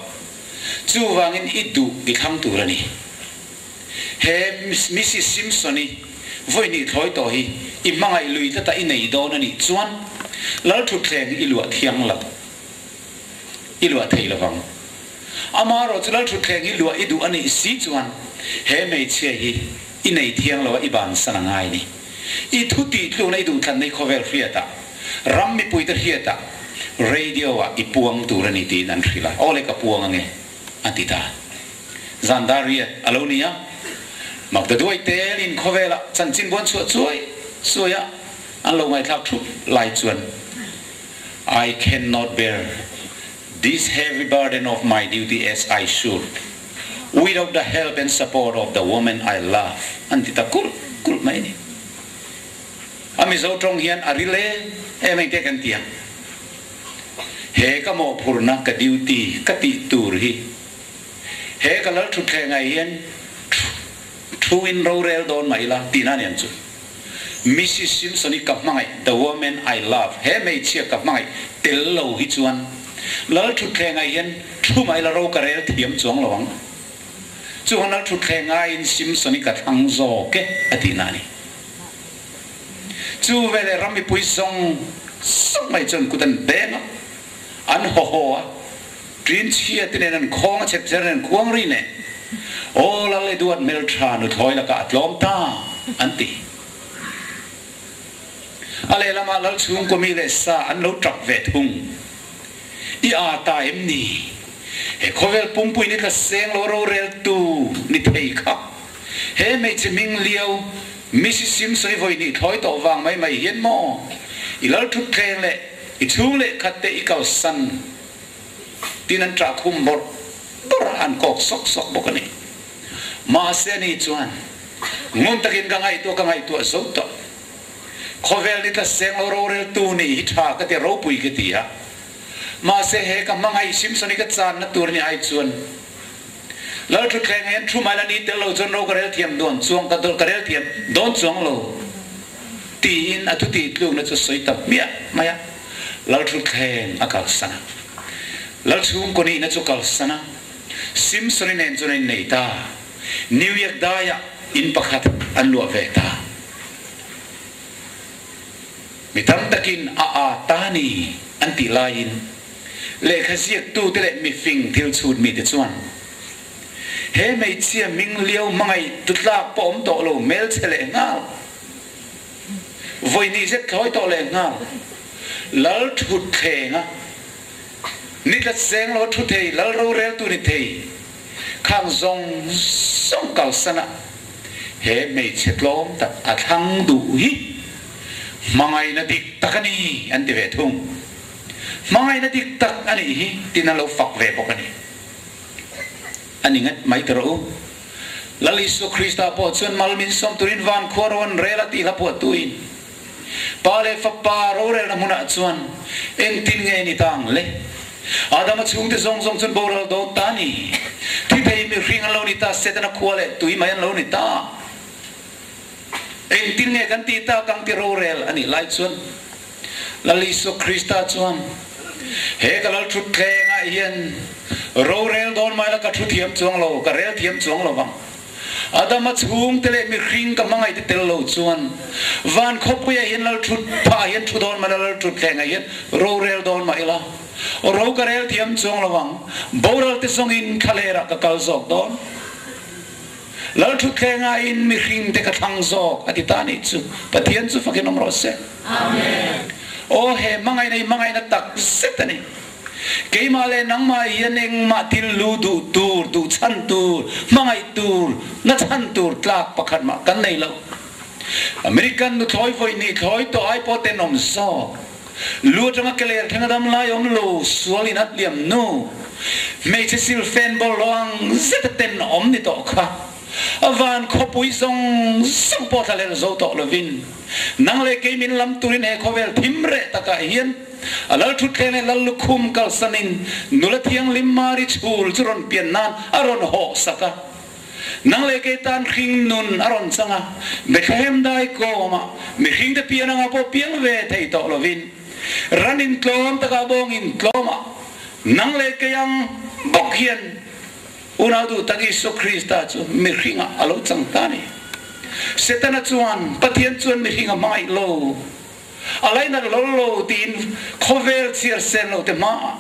chuvangin i duh i thlang tur a ni. He Mrs Simpson-i Vawi hnih thlawi tawh hi i hmangaih lui tlata i nei dawn a nih chuan Lalthutthleng i luah thiang lo, i luah thei lovang. Amaherawh chu Lalthutthleng hi luah i duh a nih si chuan he hmeichhia hi i nei thiang lo a i bansan a ngai ni. I thu tih tlukna i duhthlanna i khawvel hriatah, ram mipuite hriatah radio ah i puang tur a ni tiin an hrilh a, Aw le ka puang ange a ti ta. Zan dar riat a lo ni a, Magda duai telin khawvelah chanchin buan chhuah chuai chuai a an lo ngaithlak thup lai chuan I cannot bear this heavy burden of my duty as I should without the help and support of the woman I love an ti ta kulh kulh mai a ni. A Mizo tawng hian a ril em em engte kan ti ang. He ka mawhphurhna ka duty ka tih tur hi he ka lal thutthleng ah hian thu in rorel dawn mah ila tihna a ni ang chu. Mrs Simpson i ka hmangaih, the woman I love, he hmeichhia ka hmangaih tel lo hi chuan lal thutthleng ah hian thu mah ila ro ka rel thiam chuang lo ang. Chuan lal thutthleng aiin Simpson i ka thlang zawk e a tihna a ni. Chu veleh ram mipui zawng zawng mai chuan kut an beng a, an haw haw a, ṭin chhia te nen an khawng a, chhep cher nen khuang ri nen, Aw Lal Eduard hmelṭha nuthlawi lakah a tlawm ta, an ti. A lehlamah Lal chhungkaw mi leh sa an lo ṭap ve thung. I aa ta em ni? He khawvel pumpui ni tla seng lo roreltu ni thei kha. He hmeichhe hming liau Mrs Simpson i vawi hnih thlawi tawh vang mai mai hian maw i lal thutthleng leh i chhung leh khat te i kalsan tin an ṭah khum bawrh bawrh a, an kawk sawk sawk bawk a ni. Mahse ani chuan ngun takin ka ngaihtuah ka ngaihtuah zo tawh. Khawvel ni tla seng lo roreltu nih hi ṭha ka ti ropui ka ti a. Mahse he ka hmangaih Simpson i ka channa tur ni ai chuan Lal thutthleng hian thu mai la ni tel lo chuan ro ka rel thiam dawn chuang ka ka rel thiam dawn chuang lo tiin a thutih tlukna chu sawi ta hmiah mai a. Lal thutthleng a kalsan a, Lal chhungkaw nihna chu kalsan a, Simpson-i nen chuan a innei ta. New York daiah in pakhat an luah ve ta. Mi tam takin a aa ta ni an tih laiin lehkha ziaktute leh mifing thil chhut mite chuan he hmeichhia hming liau hmangaih tu tlak pawh awm tawh lo hmelchhe leh nghal, vawi hnih zet thlawi tawh leh nghal, lal thutthleng a ni tlat seng lo thu thei, lal roreltu ni thei khang zawng zawng kalsan a he hmeichhe tlawm tak a thlang duh hi hmangaihna dik tak a ni an ti ve thung. Hmangaihna dik tak a nih hi tin an lo fak ve bawk a ni. A ni ngat mai ta rawh u. Lal Isua Krista pawh chuan mal min sawm turin van khua ro an rel a tih hla phuahtuin Pa leh Fapa rorelna hmunah chuan engtin nge ni ta ang le? Adama chhungte zawng zawng chuan boral dawn ta a ni. Thi thei mihring an lo ni ta, Setana khua leh tui mai an lo ni ta. Engtin nge kan tih tak ang ti rorel a nih lai chuan Lal Isua Krista chuan, He ka lal thutthleng ah hian rorel dawn mai la ka thu thiam chuang lo, ka rel thiam chuang lo vang. Adama chhungte leh mihring ka hmangaih te tel lo chuan van khawpui ah hian lal thut phah hian thu dawn mai la, lal thutthleng ah hian rorel dawn mah ila ro ka rel thiam chuang lo vang. Boral te zawngin thlaler ah ka kal zawk dawn. Lal thutthleng ah in mihring te ka thlang zawk a ti ta nih chu Pathian chu fakin awm rawh se. Amen. Aw he hmangaihna hi hmangaihna tak zet a ni. Keimah leh nangmah hian engmah thil lu duh tur, duh chhan tur, hmangaih tur, na chhan tur tlak pakhat mah kan nei lo. American nuthlawi vawi hnih thlawi tawh ai pawh tenawm zawk. Lu atanga ke ler thleng a dam lai awm lo, sual in at liam nu. Hmeichhe silfen bawlhhlawh ang zet a tenawm ni tawh kha. A van khawpui zawng zawng pawh thla hlel zo tawh lovin, nang leh kei min lam turin he khawvel thim reh takah hian a lal thutthleng leh lal lukhum kalsanin nula thianghlim Mari chhul chu rawn pian nan a rawn hawh sak a. Nang leh kei tan hring nun a rawn chang a, Bethlehem dai kawmah mihring te pian anga pawh piang ve thei tawh lovin, ran in tlawm takah bawng in tlawmah nang leh kei ang bawk hian Unau duh tak Isua Krista chu mihringah a lo chang ta a ni. Setana chuan, Pathian chuan mihring a hmangaih lo, a lainat lo lo tiin khawvel chhiar sen lo te hmaah,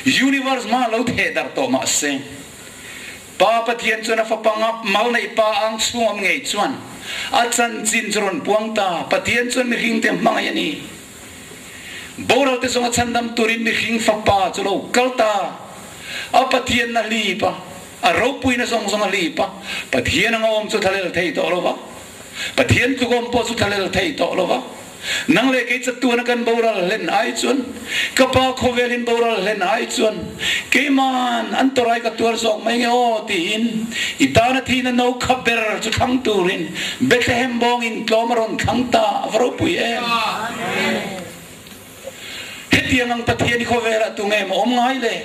universe hmaah lo theh darh tawh mah se, Pa Pathian chuan a fapa ngap mal neih pa ang chhung awm ngei chuan a chanchin chu rawn puang ta. Pathian chuan mihring te hmangaih a ni. Boral te zawnga chhandam turin mihring fapa chu lo kal ta. A Pathian na hlip a, a ropuina zawng zawng a hlip a, Pathian anga awm chu thlalel thei tawh lo va, Pathian tluk awm pawh chu thlalel thei tawh lo va. Nang leh kei chatuana kan boral hlen ai chuan, ka pa khawvelin boral hlen ai chuan, keiman an tawrai ka tuar zawk mai nge aw tiin i tana thihna no kha ber chu thlang turin Bethlehem bawngin tlawm a rawn thlang ta a va ropui em? Hetiang ang Pathian i khawvelah tu nge maw awm ngai le?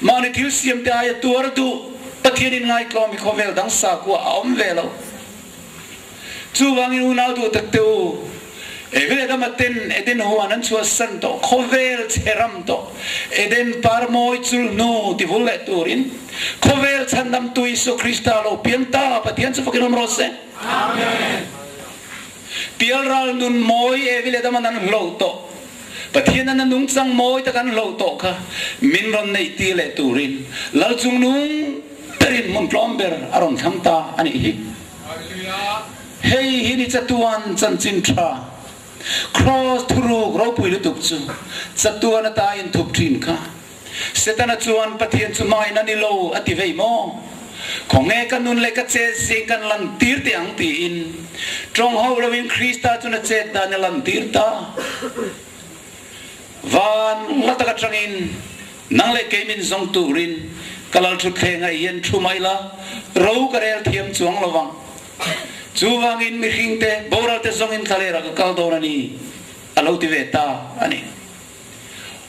Mahni thil siamte aia tuar duh Pathianin ngaitlawm i khawvel dang sakuah a awm ve lo. Chuvangin unau duh tak te u, Evil Adama ten Eden huan an chhuahsan tawh, khawvel chhe ram tawh, Eden par mawi chul hnu ti vul leh turin, khawvel chhandamtu Isua Krista lo piang ta, Pathian chu fakin awm rawh se. Amen. Pialral nun mawi Evil Adama an hloh tawh, Pathian an a nungchang mawi tak an hloh tawh kha min rawn neih tir leh turin Lal chungnung berin hmun tlawm ber a rawn thlang ta a nih hi. Hei hi ni chatuan chanchin tha, Kraws thuruk ropui lutuk chu chatuan ata inthup thin kha. Setana chuan Pathian chu hmain a ni lo a ti vei maw? Khawnge ka nun leh ka chet zing kan lantir teh ang tiin tawng ho loin Krista chuan a chet dan a lantir ta. Van hla tak atangin nang leh kei min zawng turin ka lal thutthleng ah hian thu mai la, ro ka rel thiam chuang lo vang. Chuvangin mihringte boralte zawngin thlalerah ka kal dawn a ni, a lo ti ve ta a ni.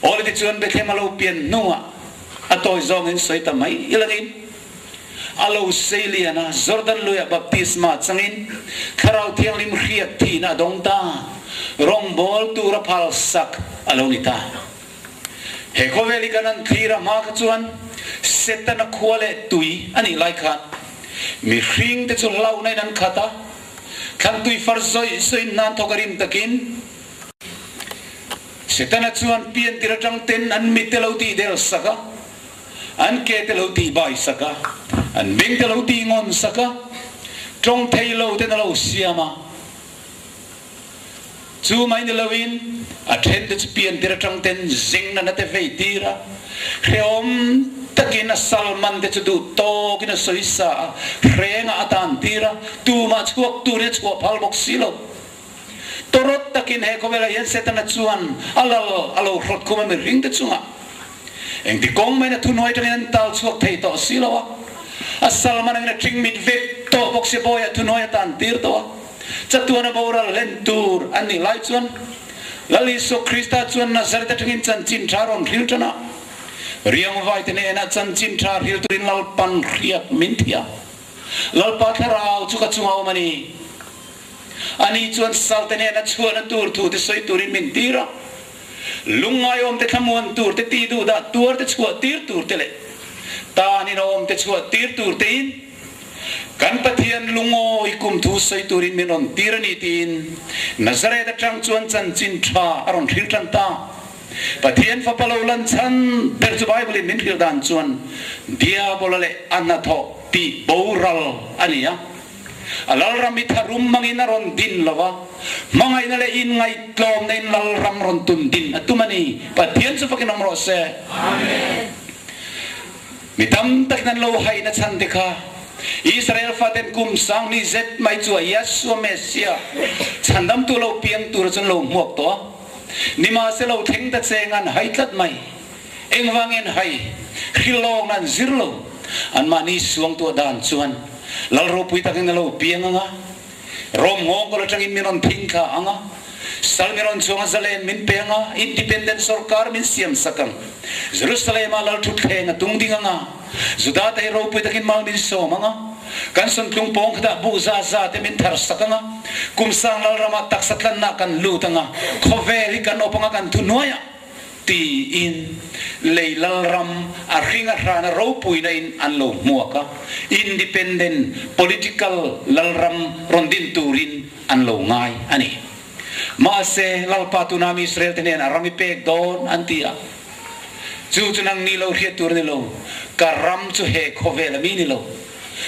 Awle tichuan Bethlehem a lo pian hnuah a tawi zawngin sawi ta mai ilangin a lo sei lian a, Jordan luiah baptisma changin Thlarau Thianghlim hriat thihna a dawng ta, rawngbawl tura phalsak a lo ni ta. He khawvel hi kan an thlir a hma kha chuan Setana khua leh tui a nih lai khan mihringte chu hlauhna in an khat a, thlantui far zawih zawih nan thawk a rim takin, Setana chuan piantir atang ten an mitte lo tih del sak a, an ke te lo tih bai sak a, an beng te lo tih ngawn sak a, tawng thei lo ten a lo siam a. Chu mai ni loin a then te chu piantir atang ten zing nana te vei tir a, hrehawm takin a salman te chu duh tawkin a sawi sa a, hrengah a tan tir a, tumah chhuak turin a chhuah phal bawk si lo. Tawrawt takin he khawvelah hian Setana chuan a lal a lo hrawt khum a mihringte chungah engti kawng maiin a thuhnuai atangin an tal chhuak thei tawh si lo a, a salman angin a ṭing mit vek tawh bawk si bawiah thuhnuai a tan tir tawh a, chatuan a boral hlen tur an nih lai chuan Lal Isua Krista chuan Nazareth atangin chanchin ṭha rawn hril ṭan a, riangvaite hnenah chanchin ṭha hril turin Lalpan hriat min thiam. Lalpa thlarau chu ka chungah awm a ni. Ani chuan salte hnena chhuahna tur thu te sawi turin min tir a, lungngai awmte thlamuan tur te, tih duh dah tuar te chhuah tir tur te leh tanin awmte chhuah tir tur tein kan Pathian lungawi kum thu sawi turin min rawn tir a ni tiin Nazareth atang chuan chanchin tha a rawn hril tan ta. Pathian fapa lo lan chhan ber chu Bible in min hrilh dan chuan Diabola leh a hnathawh tih boral a ni a. A lalram i tharum hmangin a rawn din lo a, hmangaihna leh inngaihtlawmna in lalram rawn tun din a tum a ni. Pathian chu fakin awm rawh se. Amen. Mi tam takin an lo haihna chhan te kha Israel faten kum 2000 zet mai chu a Yeshua Messiah chhandamtu lo piang tura chuan lo hmuak tawh a. Nimahse lo thleng ta cheng an hai tlat mai. Engvangin hai hrilawng an zir lo. Anmahni suangtuah dan chuan Lal ropui takin a lo piang ang a, Rom nghawngkawl atangin min rawn thing thla ang a, sal min rawn chuang a, zalen min pe ang a, independent sorkar min siam sak ang. Jerusalem-ah Lal thutthleng a tung ding ang a, Juda te hi ropui takin mal min sawm ang a, kan sawntlung pawng khatah buh za za te min thar sak ang a, kum sang Lalramah taksa tlanna kan lut ang a, khawvel hi kan awp ang a, kan thuhnuaiah. Tiin lei lalram a hring a hrana ropuina in an lo hmuak a, independent political lalram rawn din turin an lo ngai a ni. Mahse, Lalpa tuna mi Israel te nen a ram i pek dawn an ti a, chu chu nang ni lo hriat tur a ni lo, ka ram chu he khawvel a mi ni lo,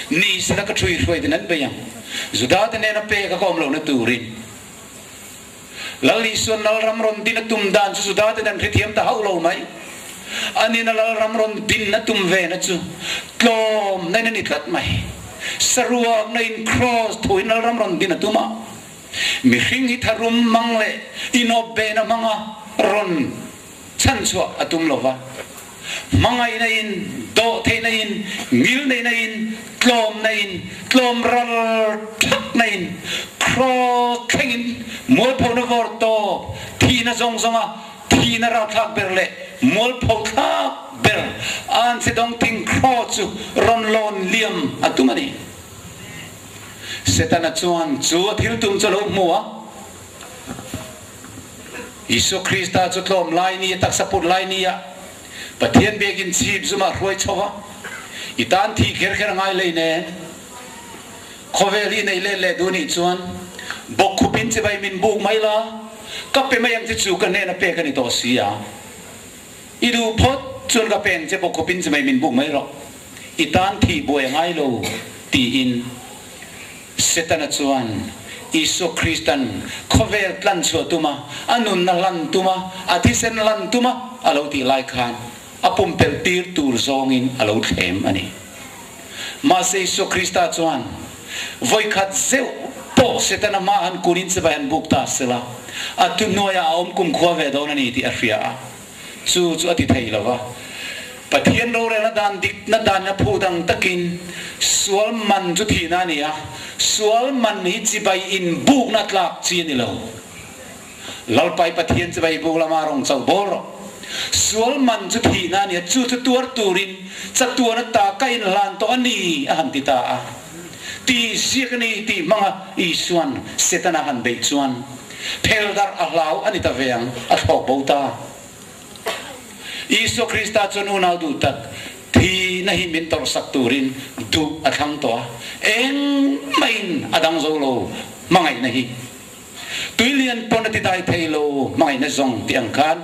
ni sela ka thui hruai ten an bei ang, Juda te nen a pek a ka awm lohna turin. Lal Isuan Lalram rawn din a tum dan chu Juda ten an hrethiam ta hauh lo mai. Anin a Lalram rawn din a tum ve na chu tlawm na in a ni tlat mai. Saruak na in Kraws thu in Lalram rawn din a tum a, mihring hi tharum hmang leh inawp ve na hmanga rawn chhanchhuah a tum lo va. Hmangaihna in, dawhtheihna in, ngilneihna in, tlawmna in, tlawm ral thakna in, Kraws thlengin mualphona vawr tawp, thihna zawng zawnga thihna ralthlak ber leh mualpho thlak ber anchhe dawng thing Kraws chu rawn lawn liam a tum a ni. Setana chuan chu a thil tum chu a lo hmu a. Isua Krista chu tlawm lai ni a taksa put lai ni ah Pathian biakinn chhip zum ah hruai chho a, i tan thih kher kher a ngai hlei nen. Khawvel hi nei let leh duh nih chuan bawkkhup in chibai min buk mai la, ka pe mai ang che chu ka hnen a pek a ni tawh si a. I duh phawt chuan ka pe ang che bawkkhup in chibai min buk mai rawh, i tan thih buai a ngai lo tiin. Setana chuan Isua Kristan khawvel tlan chhuah tuma a nunna hlan tuma a thisen hlan tuma a lo tih lai khan a pumpelh tir tur zawngin a lo thlem a ni. Mahse Isua Krista chuan vawikhat zeuh pawh Setana hma han kunin chibai han buk ta sela a thuhnuaiah a awm kumkhua ve dawn a ni tih a hria a. Chu chu a ti thei lo va. Pathian rorelna dan dikna danin a phu dang takin sual man chu thihna a ni a, sual man hi chibai inbukna tlak chi a ni lo. Lalpai Pathian chibai buk lama rawng chauh bawl rawh. Sual man chu thihna a ni a, chu chu tuar turin chatuan ata ka inhlan tawh a ni a han ti ta a. Tih ziak a ni tih hmanga Isuan Setana han beih chuan Phel darh a hlau a ni ta ve ang, a thlawk bo ta. Isua Krista chuan unau duh tak, thihna hi min tawrhsak turin duh a thlang tawh a, engmahin a dang zo lo hmangaihna hi. Tuilian pawn a ti dai thei lo hmangaihna zawng tih ang khan,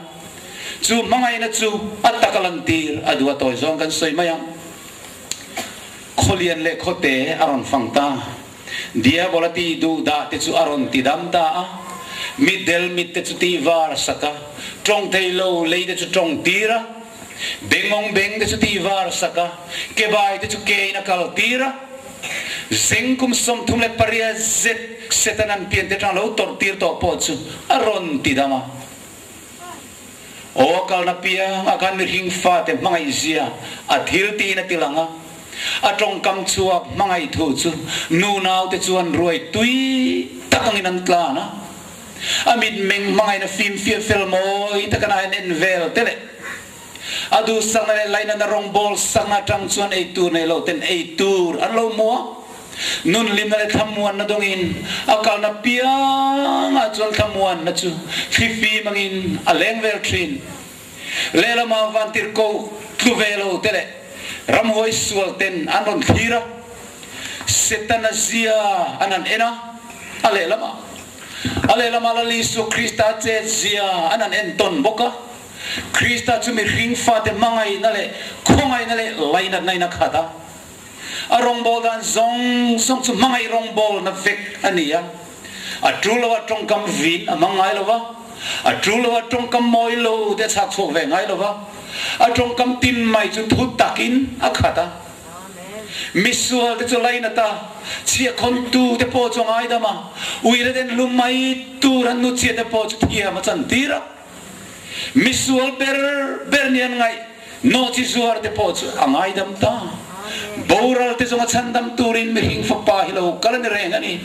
chu hmangaihna chu a tak a lantir a duh a tawi zawng kan sawi mai ang. Khawlian leh khawte a rawn fang ta. Diabola ti duh dah te chu a rawn ti dam ta a, mitdel mit te chu ti var sak a, tawng thei lo lei te chu tawng tir a, bengawng beng te chu ti var sak a, kebai te chu kein a kal tir a, zeng kum 38 zet Setanan pian te tang lo tawrh tir tawh pawh chu a rawn ti dam a. Aw a kalna piang ah khan mihring fate hmangaih zia a thil tiin a ti lang a, a tawngkam chhuak hmangaih thu chu nu naute chuan ruai tui tak angin an tlan a, a mitmeng hmangaihna fimfiah fel mawi takin a han en vel te leh a duhsakna leh lainatna rawngbawl sakna atang chuan eitur nei lo ten eitur an lo hmu a. Nun hlimna leh thlamuanna dawngin a kalna piangah chuan thlamuanna chu thlifim angin a leng vel thin. Lehlamah vantirhkoh tlu ve lo te leh ramhuai sual ten an rawn thlir a, Setana zia an han en a, a lehlamah a lehlamah Lal Isua Krista chet zia an han en tawn bawk a. Krista chu mihring fate hmangaihna leh khawngaihna leh lainatna in a khat a. A rawngbawl dan zawng zawng chu hmangaih rawngbawlna vek a ni a. A tul lo a tawngkam vin a hmang ngai lo va, a tul lo a tawngkam mawi lo te a chhak chhuak ve ngai lo va, a tawngkam tin mai chu thu takin a khat a. Misual te chu lainat a, chhiahkhawntu te pawh chu a ngaidam a, uire den hlum mai tur an nuchhia te pawh chu thiam a chantir a. Misual ber ber nih an ngaih nawhchi zuar te pawh chu a ngaidam ta. Boral te zawng a chhandam turin mihring fapa hi lo kal a ni reng a ni.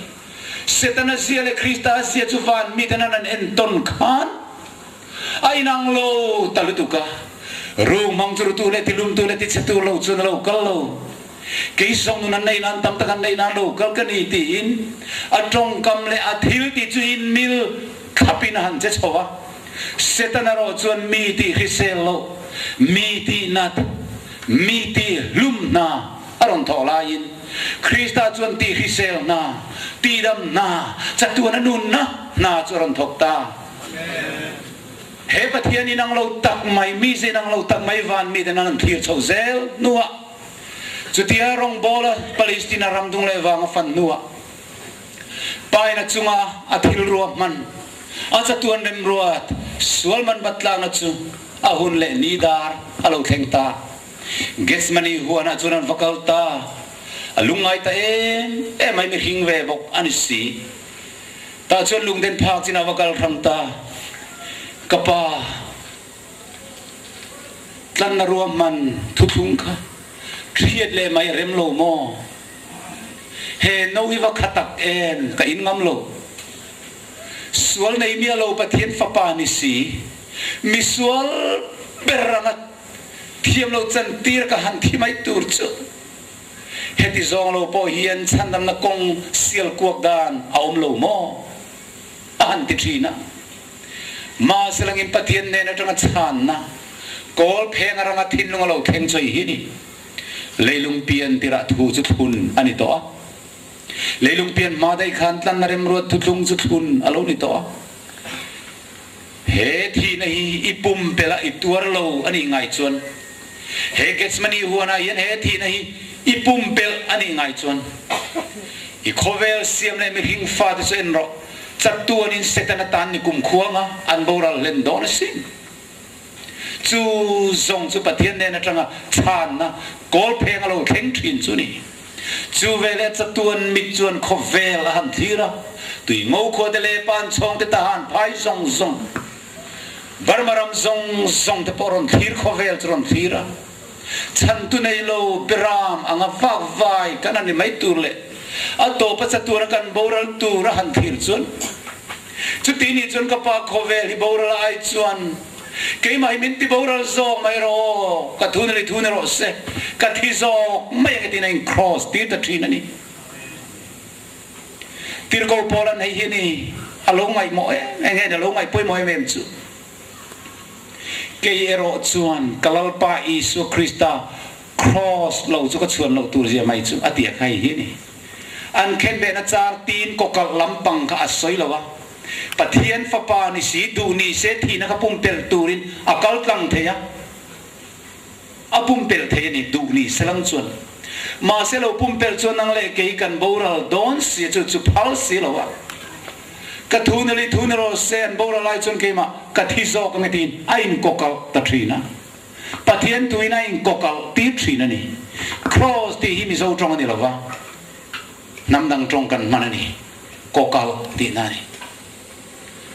Setana zia leh Krista zia chu van miten an an entawn khan a inang lo ta lutuk a. Rung hmang chu rutu leh tilumtu leh tichhetu lo chuan a lo kal lo. Kei zawng nun an neih nan tam tak an neih nan lo kal ka ni tiin a tawngkam leh a thil tih chu inmil thlapin a han che chho a. Setana erawh chuan mi tih hrisel loh, mi tih nat, mi tih hlum hna a rawn thawh laiin Krista chuan tih hrisel hna, tihdam hna, chatuana nunna hna chu a rawn thawk ta. He Pathian inang lo tak mai, mize inang lo tak mai van miten an han thlir chho zel hnuah, chutia rawngbawla Palestina ram dung leh vang a fan hnuah, Paina chunga a thil rua hman, a chatuan remruat sual man bat tlakna chu a hun leh ni dar a lo thleng ta. Gethsemane huanah chuan an va kal ta. A lungngai ta em em mai mihring ve bawk a ni si. Tah chuan lungden phak chin a va kal hrang ta. Ka pa, tlanna ruahman thuthlung kha hriat leh mai a rem lo maw? He no hi va kha tak em ka in ngam lo. Sual nei miah lo Pathian fapa ni si, misual ber anga thiam lo chantir ka han thi mai tur chu heti zawng lo pawh hian chhandamna kawng sial kuak dan a awm lo maw? A han ti thin a. Mahse langin Pathian hnen atanga chhanna kawl pheng aranga thinlung a lo thleng chawih hi ni. Leilung pian tirah thu chu thlun a ni tawh a. Leilung pian hma daih khan tlanna remruat thuthlung chu thlun a lo ni tawh a. He thihna hi i pumpelh a i tuar lo a nih ngai chuan, he Gethsemane huanah hian he thihna hi i pumpelh a nih ngai chuan, i khawvel siam leh mihring fate chu en rawh, chatuanin Setana tan ni kumkhuanga an boral hlen dawn asin. Chu zawng chu Pathian nen atanga chhanna kawl pheng a lo thleng thin chu ni. Chu veleh chatuan mit chuan khawvel a han thlir a, tui ngo khua te leh pan chhawng te tahan phai zawng zawng, Burma ram zawng zawng te pawh rawn thlir khawvel chu rawn thlir a. Chhantu nei lo Beram anga vak vai kan han ni mai tur leh a tawpa chatuana kan boral tur a han thlir chuan chuti nih chuan ka pa khawvel hi boral ai chuan keimah hi min ti boral zawk mai rawh aw, ka thu nali thu ni rawh se, ka thi zawk mai ang tiin a in cross tir ta thin a ni. Tirhkoh Paula'n hei hi a ni a lo ngaihmawh em em, enge a lo ngaih pawimawh em em chu. Kei erawh chuan ka Lalpa Isua Krista Kraws lo chu ka chhuan loh tur zia mai chu a ti a khai hi a ni. An khenbehna char tin kawkalh lampang kha a sawi lo a, Pathian Fapa ni si duh ni se thihna kha pumpelh turin a kal tlang thei a, a pumpelh thei a ni duh ni se lang chuan. Mahse lo pumpelh chuan nang leh kei kan boral dawn si a chu chu phal si lo a. Ka thu nali thu ni rawh se an boral lai chuan keimah ka thi zawk ang tiin a inkawkalh ta thin a. Pathian tuin a inkawkalh tir thin a ni. Cross tih hi Mizo tawng a ni lo va, hnam dang tawng kan hman a ni. Kawkalh tihna a ni.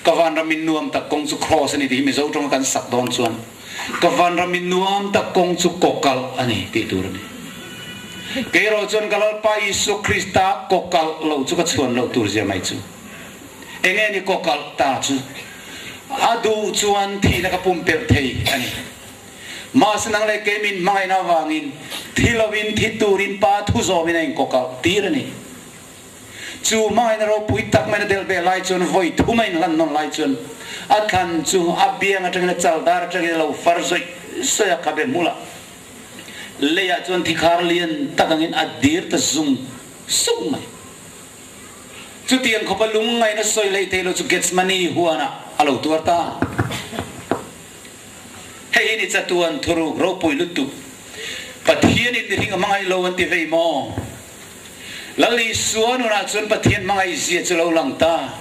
Ka vanram in nuam tak kawng chu cross a ni tih hi Mizo tawnga kan sak dawn chuan ka vanram in nuam tak kawng chu kawkalh a ni tih tur a ni. Kei erawh chuan ka Lalpa Isua Krista kawkalh lo chu ka chhuan loh tur zia mai chu. Enge ni kawkalh ta chu? A duh chuan thihna ka pumpelh thei a ni. Mahse nang leh kei min hmangaihna avangin thi lovin thi turin Pa thu zawmin a inkawkalh tir a ni. Chu hmangaihna ropui tak mai na delh ve lai chuan vawi thum a inhlan nawn lai chuan a thlan chu a biang atangin a chal dar atangin a lo far zawih zawih a, khabe hmulah leiah chuan thikhar lian tak angin a dir ta zung zung mai. Chutiang khawpa lungngaihna sawi hleih theih loh chu Gethsemane huanah a lo tuar ta. Hei hi ni chatuan thuruk ropui lutuk. Pathianin mihring a hmangaih lo an ti vei maw? Lal Isua nunah chuan Pathian hmangaihzia chu lo lang ta.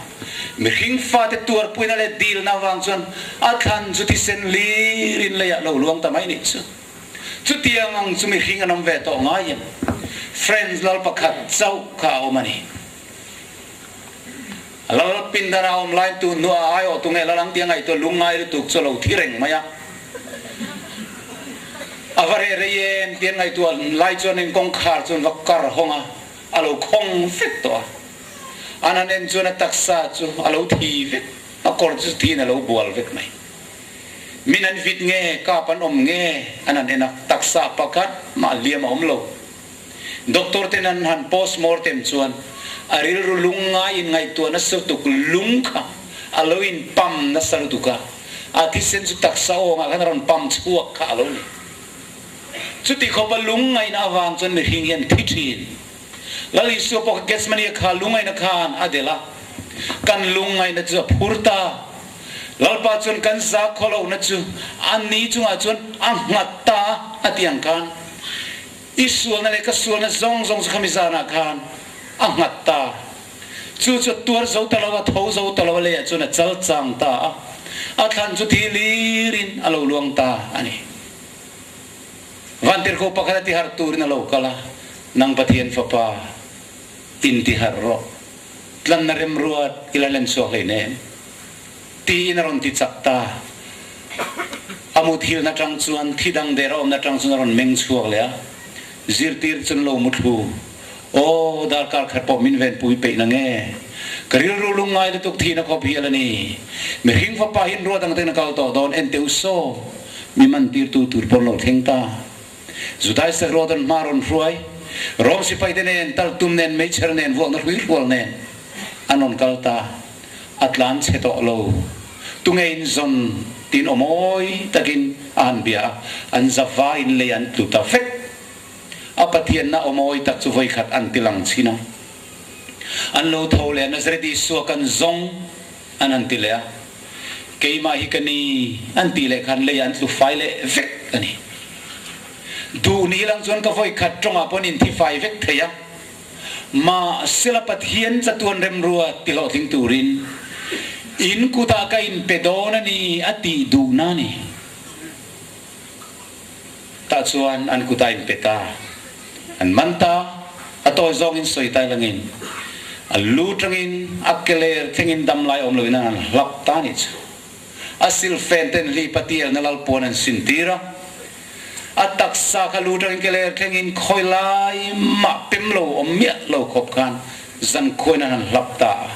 Mihring fate tuarpuina leh dilna avang chuan a thlan chu thisen hlirin leiah lo luang ta mai nih chu. Chutiang ang chu mihring an awm ve tawh ngai em? Friends lal pakhat chauh kha a awm a ni. Lal pindana awm laiin tu hnuah a aiawh tu nge lal ang tia ngaihtuah lungngai lutuk chu a lo thi reng mai a. A va reh rei em tia ngaihtuah lai chuan in kawngkhar chuan va kar hawng a, a lo khawng vek tawh a. An han en chuan a taksa chu a lo thi vek, a kawr chu thiin a lo bual vek mai. Min an vit nge, kap an awm nge an han en a, taksa pakhat mah hliam a awm lo. Doctor ten an han post mortem chuan a rilru lungngai in ngaihtuah nasa lutuk lung kha a lo in pam nasa lutuk a. A thisen chu taksa awngah khan a rawn pam chhuak kha a lo ni. Chuti khawpa lungngaihna avang chuan mihring hi an thi thin. Lal Isua pawh kha Gethsemane kha lungngaihna khan a delh a, kan lungngaihna chu a phur ta. Lalpa chuan kan za khawlohna chu a ni chungah chuan a nghat ta a ti ang khan i sualna leh ka sualna zawng zawng chu khami zanah khan a nghat ta. Chu chu a tuar zo ta lo a, tho zo ta lo a leiah chuan a chal chang ta a, a thlan chu thi lirin a lo luang ta a ni. Vantirhkoh pakhat a tiharh turin a lo kal a, Nang Pathian Fapa, in tiharh rawh. Tlanna remruat i la len chhuak hlei nen. Tiin a rawn ti chak ta. A muthilna tang chuan thi dang der a awmna tang chuan a rawn meng chhuak leh a, zirtir chuan lo muthlu. Aw, darkar khat pawh min venpui peih na nge? Ka rilru lungngai lutuk thihna khawp hial a ni. Mihring fapa hi ruat ang ten a kal tawh dawn, en teh u saw, mi man tirtu tur pawn lo thleng ta. Judai sakruat an hma rawn hruai, Rom sipai te nen, tal tum nen, meichher nen, vuakna hrui hrual nen an rawn kal ta. A tlan chhe tawh lo. Tunge in zawn tiin aw mawi takin a han bia a, an zavaiin lei an tlu ta vek. A Pathianna aw mawi tak chu vawikhat an ti lang chhin a. An lo tho leh a, Nazareth Isua kan zawng an han ti leh a. Keimah hi ka ni an tih leh khan lei an tlu fai leh vek a ni. Duh ni lang chuan ka vawikhat tawngah pawh an inthi fai vek thei a. Mahsela Pathian chatuan remrua ti hlawhtling turin in kutah ka inpe dawn a ni a tih duhna a ni. Tah chuan an kut a inpe ta. An man ta, a tawi zawngin sawi tai langin, a lu tangin a keler thlengin dam lai awm loin an han hlap ta nih chu. A silfen ten hli patialna lal puan an sin tir a, a taksa kha lu tangin keler thlengin khawi lai mah pem lo awm miah lo khawp khan zankhuain an han hlap ta a,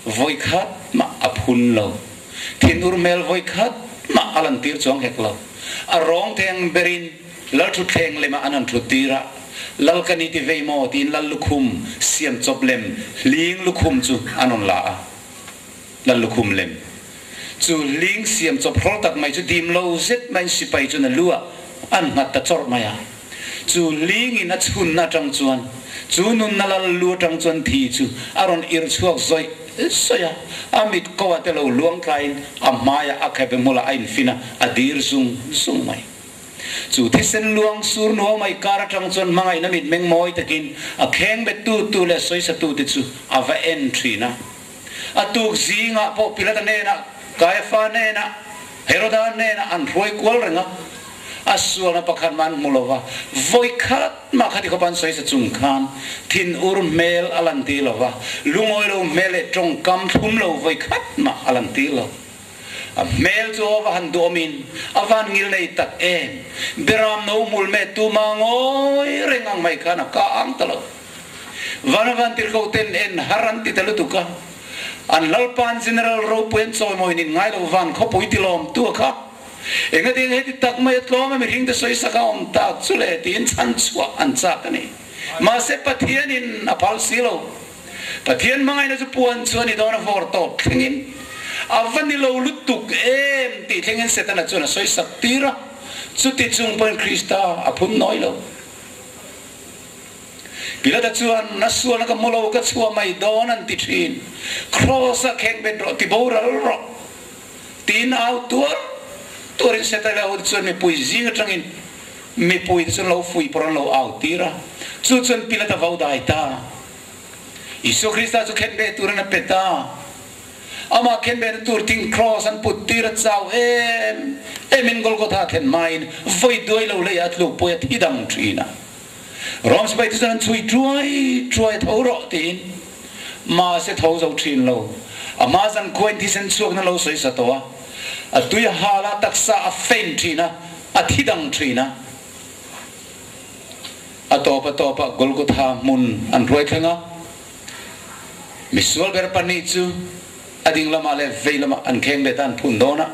vawikhat mah a phun lo. Thinur hmel vawikhat mah a lantir chuang hek lo. A rawng theng berin lal thutthleng lemah an han thut tir a, Lal ka ni ti vei maw tiin lal lukhum siam chawp lem hling lukhum chu an rawn la a. Lal lukhum lem chu hling siam chawp hrawl tak mai chu dim lo zet maiin sipai chuan a lu ah an nghat ta chawrh mai a. Chu hlingin a chhunna atang chuan chu nunna lal lu atang chuan thi chu a rawn irh chhuak zawih zawih a, a mit ko ah te lo luang tlaiin a hmaiah a khep hmulah a infin a, a dir zung zung mai. Chu thisen luang sur nuau mai kar atang chuan hmangaihna mit meng mawi takin a kheng bet tu tu leh sawisa tu te chu a va en thin a. A tuk zingah pawh Pilata hnenah, Kaiafa hnenah, Heroda hnenah an hruai kual reng a, a sualna pakhat mah an hmu lo va, vawi khat mah khati khawpa an sawi sa chung khan thinur hmel a lan ti lo va, lungawi lo hmel leh tawngkam thlum lo vawi khat mah a lan ti lo. A hmel chu a va han duhawmin a van ngil nei tak em! Beram no hmul meh tuma ngawi reng ang mai khan a ka ang ta lo. Vana vantirhko ten en har an ti ta lutuk a, an Lalpa'n General ropui an chawimawi nin ngai lo van khawpui ti lawm tu a kha. Engati eng heti tak mai a tlawm a mihring te sawisak a awm tak chu le tiin chhan chhuah an chak a ni. Mahse Pathianin a phal si lo. Pathian hmangaihna chu puan chu a ni dawn a vawr tawp thlengin a va ni lo lutuk em tih thlengin Setana chuan a sawisak tir a, chuti chung pawhin Krista a phun nawi lo. Pilata chuan, A sualna ka hmu lo, ka chhuah mai dawn an ti thin. Kraws-a kheng bet rawh, ti boral rawh, tiin au tuar tuarin Setana ho te chuan mipui zing atangin mipui te chuan lo fuih pawr an lo au tir a. Chu chuan Pilata vo dai ta. Isua Krista chu khen beh turin a pe ta. Amah khen behna tur thing kraws an put tir a chau em emin Golgotha thlen hmain vawi duai lo leiah a tlukpui a thi dang thin a. Rom sipai te chuan an chhui ṭuai ṭuai a tho rawh tiin mahse tho zo ṭhin lo. A hma zan khuain thisen chhuakna lo sawi sa tawh a, a tui a hal a, taksa a fein ṭhin a, a thi dang ṭhin a. A tawp a tawpah Golgotha hmun an hruai thleng a, misual ber pahnih chu a ding lamah leh vei lamah an kheng bet a, an phun dawn a.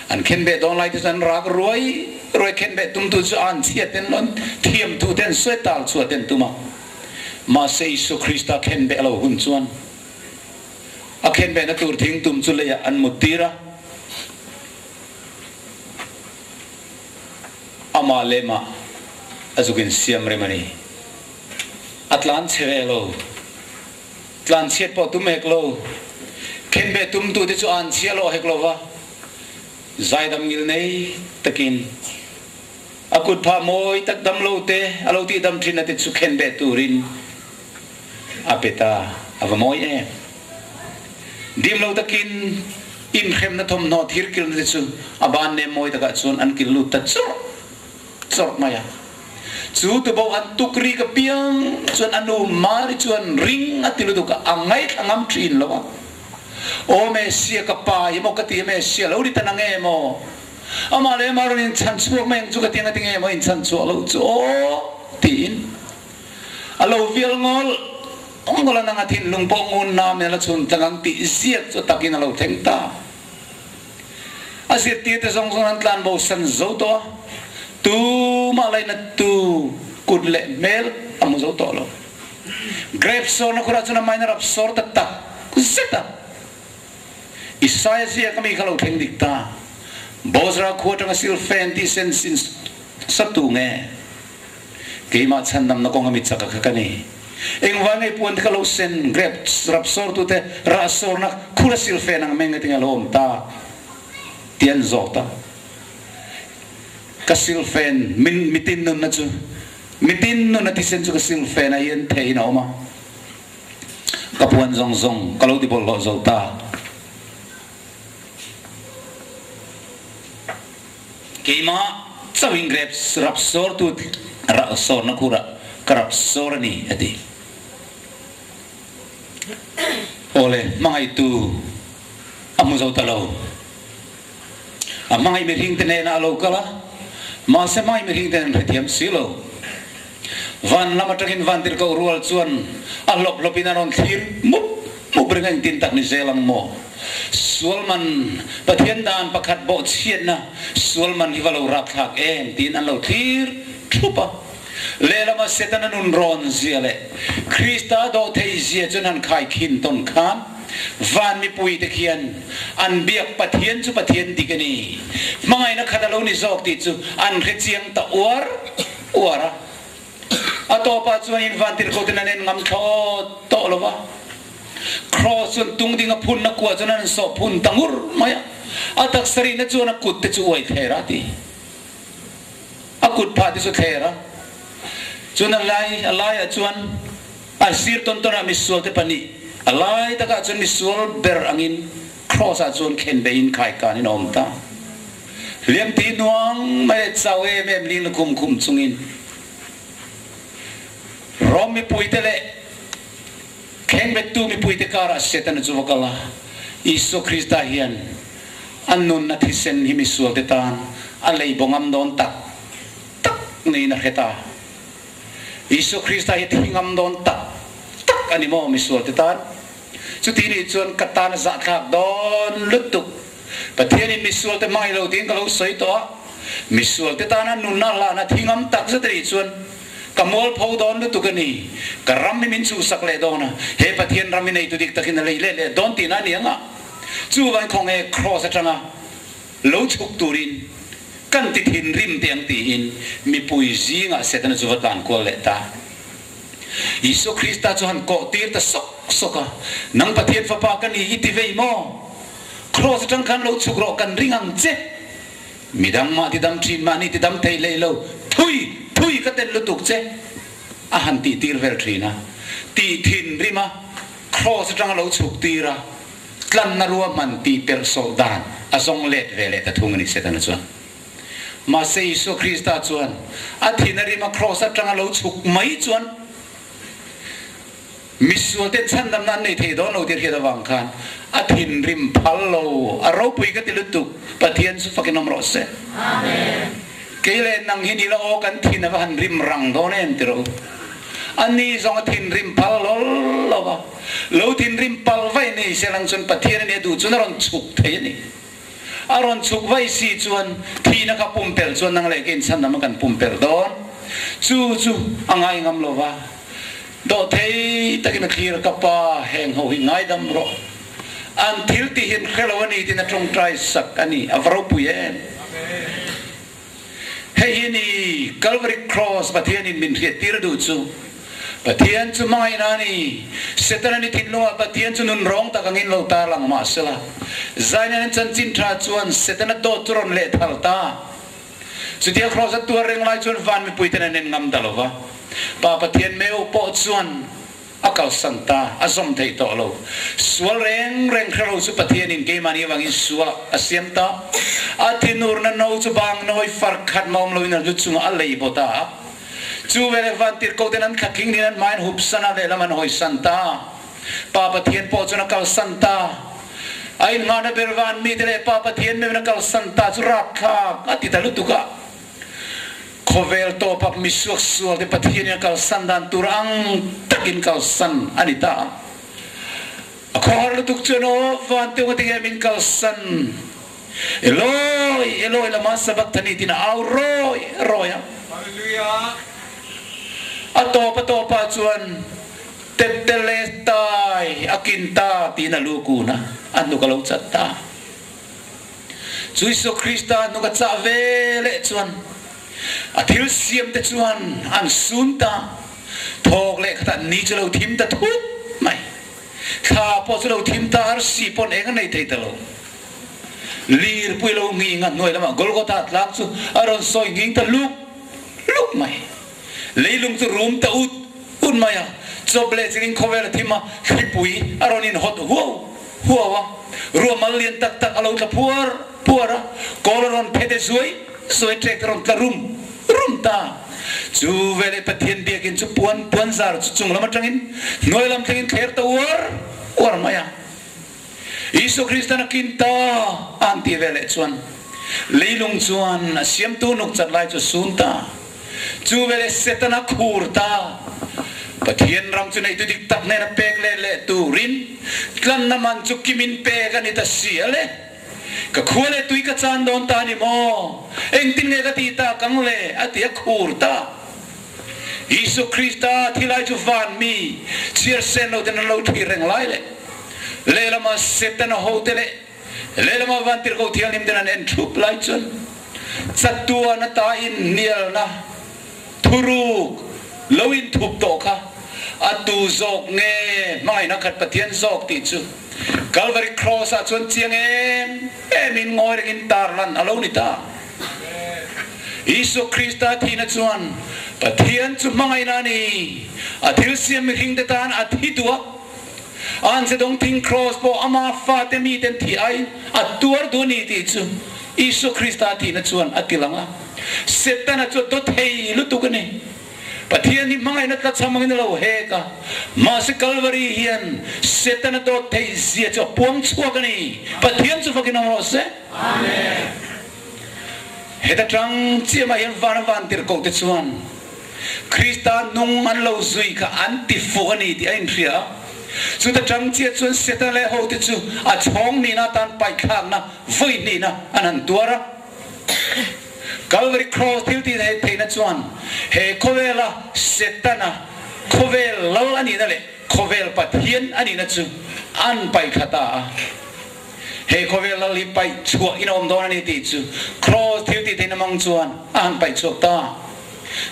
An khen beh dawn lai te chuan an rak ruai ruai khen beh tumtu chu an chhiat ten an thiamtu te an sawi tal chhuah ten tum a. Mahse Isua Krista khen beh a lo hun chuan a khen behna tur thing tum chu leiah an mut tir a. Amah leh mah a zuk insiam rem a ni. A tlan chhe ve lo. Tlan chhiat pawh tum hek lo. Khenbeh tumtute chu an chhia lawh hek lo va, zaidam ngil nei takin a kut phah mawi tak dam lo te a lo tihdam thin a ti chu khenbeh turin a pe ta. A va mawi em! Dim lo takin inhremna thawmhnaw thir kilna te chu a ban nem mawi takah chuan an kil lut ta chawrh chawrh mai a. Chu tubo an tuk rik apiang chuan a nu Mari chuan ring a ti lutuk a, a ngaithla ngam thin lo a. Aw Messia ka pa hi maw ka ti a, Messia lo ri ta nang em aw? Amah leh amah rawn inchhan chhuak mai ang chu ka ti ang a ti nge maw inchhan chhuah loh chu aw tiin a lo vial ngawl ngawl a, nang a thinlung pawh ngun nam in a la chhun tlang ang tih ziak chu takin a lo thleng ta. A zirtirte zawng zawng an tlan bosan zo tawh a, tumah lainattu kut leh hmel a hmu zo tawh lo. Grape sawrna khurah chuan a main a rap sawr ta tak zet a. Isaia ziak a mi kha lo thleng dik ta. Bozra khua atanga silfen tih sen sin satu nge? Keimah chhandamna kawnga mi chaka kha ka ni. Engvai ngei puan te ka lo sen, grape rap sawrtute rah sawrna khur a silfen ang meng atinge a lo awm ta tih an zawt a. Ka silfen min mitin nunna chu mitin nunna thisen chu ka silfen ah hian theihin a awm a. Ka puan zawng zawng ka lo ti bawlhhlawh zo ta. Keimah chauhin grapes rap sawrtu rah sawrna khurah ka rap sawr a ni, a ti. Awle, hmangaihtu a hmu zo ta lo. A hmangaih mihringte hnenah a lo kal a, mahse hmangaih mihringte an hrethiam si lo. Van lam atangin vantirhkoh rual chuan a hlawp hlawpin a rawn thlir mup mup reng a, engtin tak ni zel ang maw? Sual man, Pathian dan pakhat bawhchhiatna sual man hi va lo rapthlak em tiin an lo thlir thup a. Lehlama Setana nun rawn zia leh Krista dawhthei zia chuan han khaikhin tawn khan van mipuite khian an biak Pathian chu Pathian dik a ni, hmangaihna khat a lo ni zawk tih chu an hre chiang ta uar uar a. A tawpah chuan in vantirhkohten an en ngam thlawt tawh lo va. Cross chuan tung ding a phunna kua chuan an sawh phun ta ngur mai a. A taksa rihna chuan a kut te chu uai thler a ti. A kut phah te chu thler a. Chuan a lai a laiah chuan a sir tawn tawnah misual te pahnih a lai takah chuan misual ber angin Cross ah chuan khen beiin khaikanin a awm ta. Hliam ti hnuang mai leh chau em em ling lukhum khum chungin Rom mipuite leh Khengbettu mipuite karah Setana chu va kal a, Isua Krista hian a nunna thisen hi misualte tan a lei bawngam dawn tak tak niin a hre ta. Isua Krista hi thi ngam dawn tak tak a ni maw misualte tan? Chuti nih chuan ka tan a zahthlak dawn lutuk. Pathianin misualte hmangaih lo tiin ka lo sawi tawh a, misualte tana nunna hlana thi ngam tak zet a nih chuan ka mualpho dawn lutuk a ni. Ka ram hi min chhuhsak leh dawn a, he Pathian ram hi neitu dik takin a lei leh leh dawn tihna a ni ang a. Chuvain khawnge Kraws atanga lo chhuk turin kan ti thinrim teh ang tiin mipui zingah Setana chu va tlan kual leh ta. Isua Krista chu han kawh tir ta sawk sawk a, Nang Pathian Fapa ka ni i ti vei maw? Kraws atang khan lo chhuk rawh kan ring ang che. Midang mah ti dam thin mahni ti dam thei hlei lo, thui thui ka tel lutuk che a han tih tir vel thin a. Tih thin rim a, Kraws atanga lo chhuk tir a, tlanna ruahman tih pelh sawlh dan a zawng let ve leh ta thung a ni Setana chuan. Mahse Isua Krista chuan a thin a rim a Kraws atanga lo chhuk mai chuan misual ten chhandamna an nei thei dawn lo tih a hriat avang khan a thinrim phal lo, a ropui ka ti lutuk, Pathian chu fakin awm rawh se. Amen. Kei leh nang hi nila aw kan thin a va han rim rang dawn em ti rawh u. Ani zawng a thinrim phal lawl lo va, lo thinrim pal vaih ni se lang chuan Pathian a nia duh chuan a rawn chhuk thei a ni. A rawn chhuk vai si chuan thihna kha pumpelh chuan nang leh kein chhan lam a kan pumpelh dawn. Chu chu a ngai ngam lo va. Dawhthei takin a thlir a, Ka pa, heng ho hi ngaidam rawh. An thil tih hi an hre lo a ni tiin a tawngtai sak a ni. A va ropui em! Hei hi ni Calvary Cross Pathianin min hriattir duh chu. Pathian chu hmangaihna a ni. Setana ni thinlungah Pathian chu nunrawng tak angin lo tarlang mah sela, Zaina nen chanchin tha chuan Setana dawt chu rawn leh thal ta. Chutia Cross a tuar reng lai chuan van mipuiten an en ngam ta lo va. Pa Pathian meu pawh chuan a kalsan ta, a zawm thei tawh lo. Sual reng reng hre lo chu Pathianin keimahni avangin sualah a siam ta. A thinurna no chu bang nawi far khat mah awm loin a lu chungah a lei baw ta a. Chu veleh vantirhkoten an thlathling nin an hmai an hup san a, lehlam an hawisan ta. Pa Pathian pawh chuan a kalsan ta. A inngahna ber van mite leh Pa Pathian meuhin a kalsan ta chu rapthlak a ti ta lutuk a. Khawvel tawpa misuak sualte Pathianin a kalsan dan tur ang takin kalsan a ni ta. A khawhar lutuk chuan aw vantiang ati nge min kalsan? Eloi, Eloi lama sabachthani tiin a au rawi rawi a. A tawp a tawpah chuan Tetelestai a kin ta tiin a lu kun a, a hnuk a lo chat ta. Chu Isua Krista hnuk a chah ve leh chuan a thil siam te chuan an sun ta. Thawk leh khatah ni chu lo thim ta thut mai. Thla pawh chu lo thim ta, arsi pawn eng a nei thei ta lo. Lirpui lo nghing a hnuai lamah Golgotha tlak chu a rawn sawi nghing ta luk luk mai. Leilung chu rum ta ut ut mai a, chawp leh chingin khawvel a thim a, thlipui a rawn inhawt huau huau a, ruahmal lian tak tak a lo tla phuar phuar a, kawl a rawn phete zuai zuai ṭek a rawn tla rum rum ta. Chu veleh Pathian biakinn chu puan puan zar chu chung lam aṭangin hnuai lam thlengin thler ta uar uar mai a. Isua Kristan a kin ta a han ti veleh chuan leilung chuan a siamtu nuk chat lai chu a sun ta. Chu veleh Satan a khur ta. Pathian ram chu neitu dik tak hnena pek leh leh turin tlanna man chu kimin pek a ni ta si a le. Ka khua leh tui ka chan dawn ta a ni maw? Engtin nge ka tih tak ang le? a ti a khur ta. Isua Krista thilai chu van mi chhiar sen lo ten an lo thlir reng lai leh lehlama Setana hote leh lehlama Vantirhkoh Thianghlim ten an en thup lai chuan chatuan ata inhnialna thuruk lo inthup tawh kha a tu zawk nge hmangaihna khat Pathian zawk tih chu Calvary Cross ah chuan chiang em em in ngawi rengin tarlan a lo ni ta. Isua Krista thihna chuan Pathian chu hmangaihna a ni. A thil siam mihringte tan a thi duh a. A anchedawng thing Kraws pawh ama fate miten thih aiin a tuar duh a ni tih chu Isua Krista thihna chuan a ti lang a. Setana chu a dawt thei lutuk a ni. Pathian hi hmangaihna tlachham angin a lo hek a, mahse Kalvari hian Setana dawt theih zia chu a puang chhuak a ni. Pathian chu fakin awm rawh se. Amen. Heta tang chiamah hian van a van tirh koh te chuan Krista nung an lo zui kha an ti fuh a ni tih a inhria a. Chuta tang chiah chuan Setana leh hote chu a chhawng nihna atan paihthlakna vawi hnihna an han tuar a. Calvary Cross thil tih theih theihna chuan he khawvela Setana khawvel lal a nihna leh khawvel Pathian a nihna chu an paihthla ta a. He khawvel lal hi paih chhuah in a awm dawn a ni tih chu Cross thil tih theihna mang chuan a han paih chhuak ta.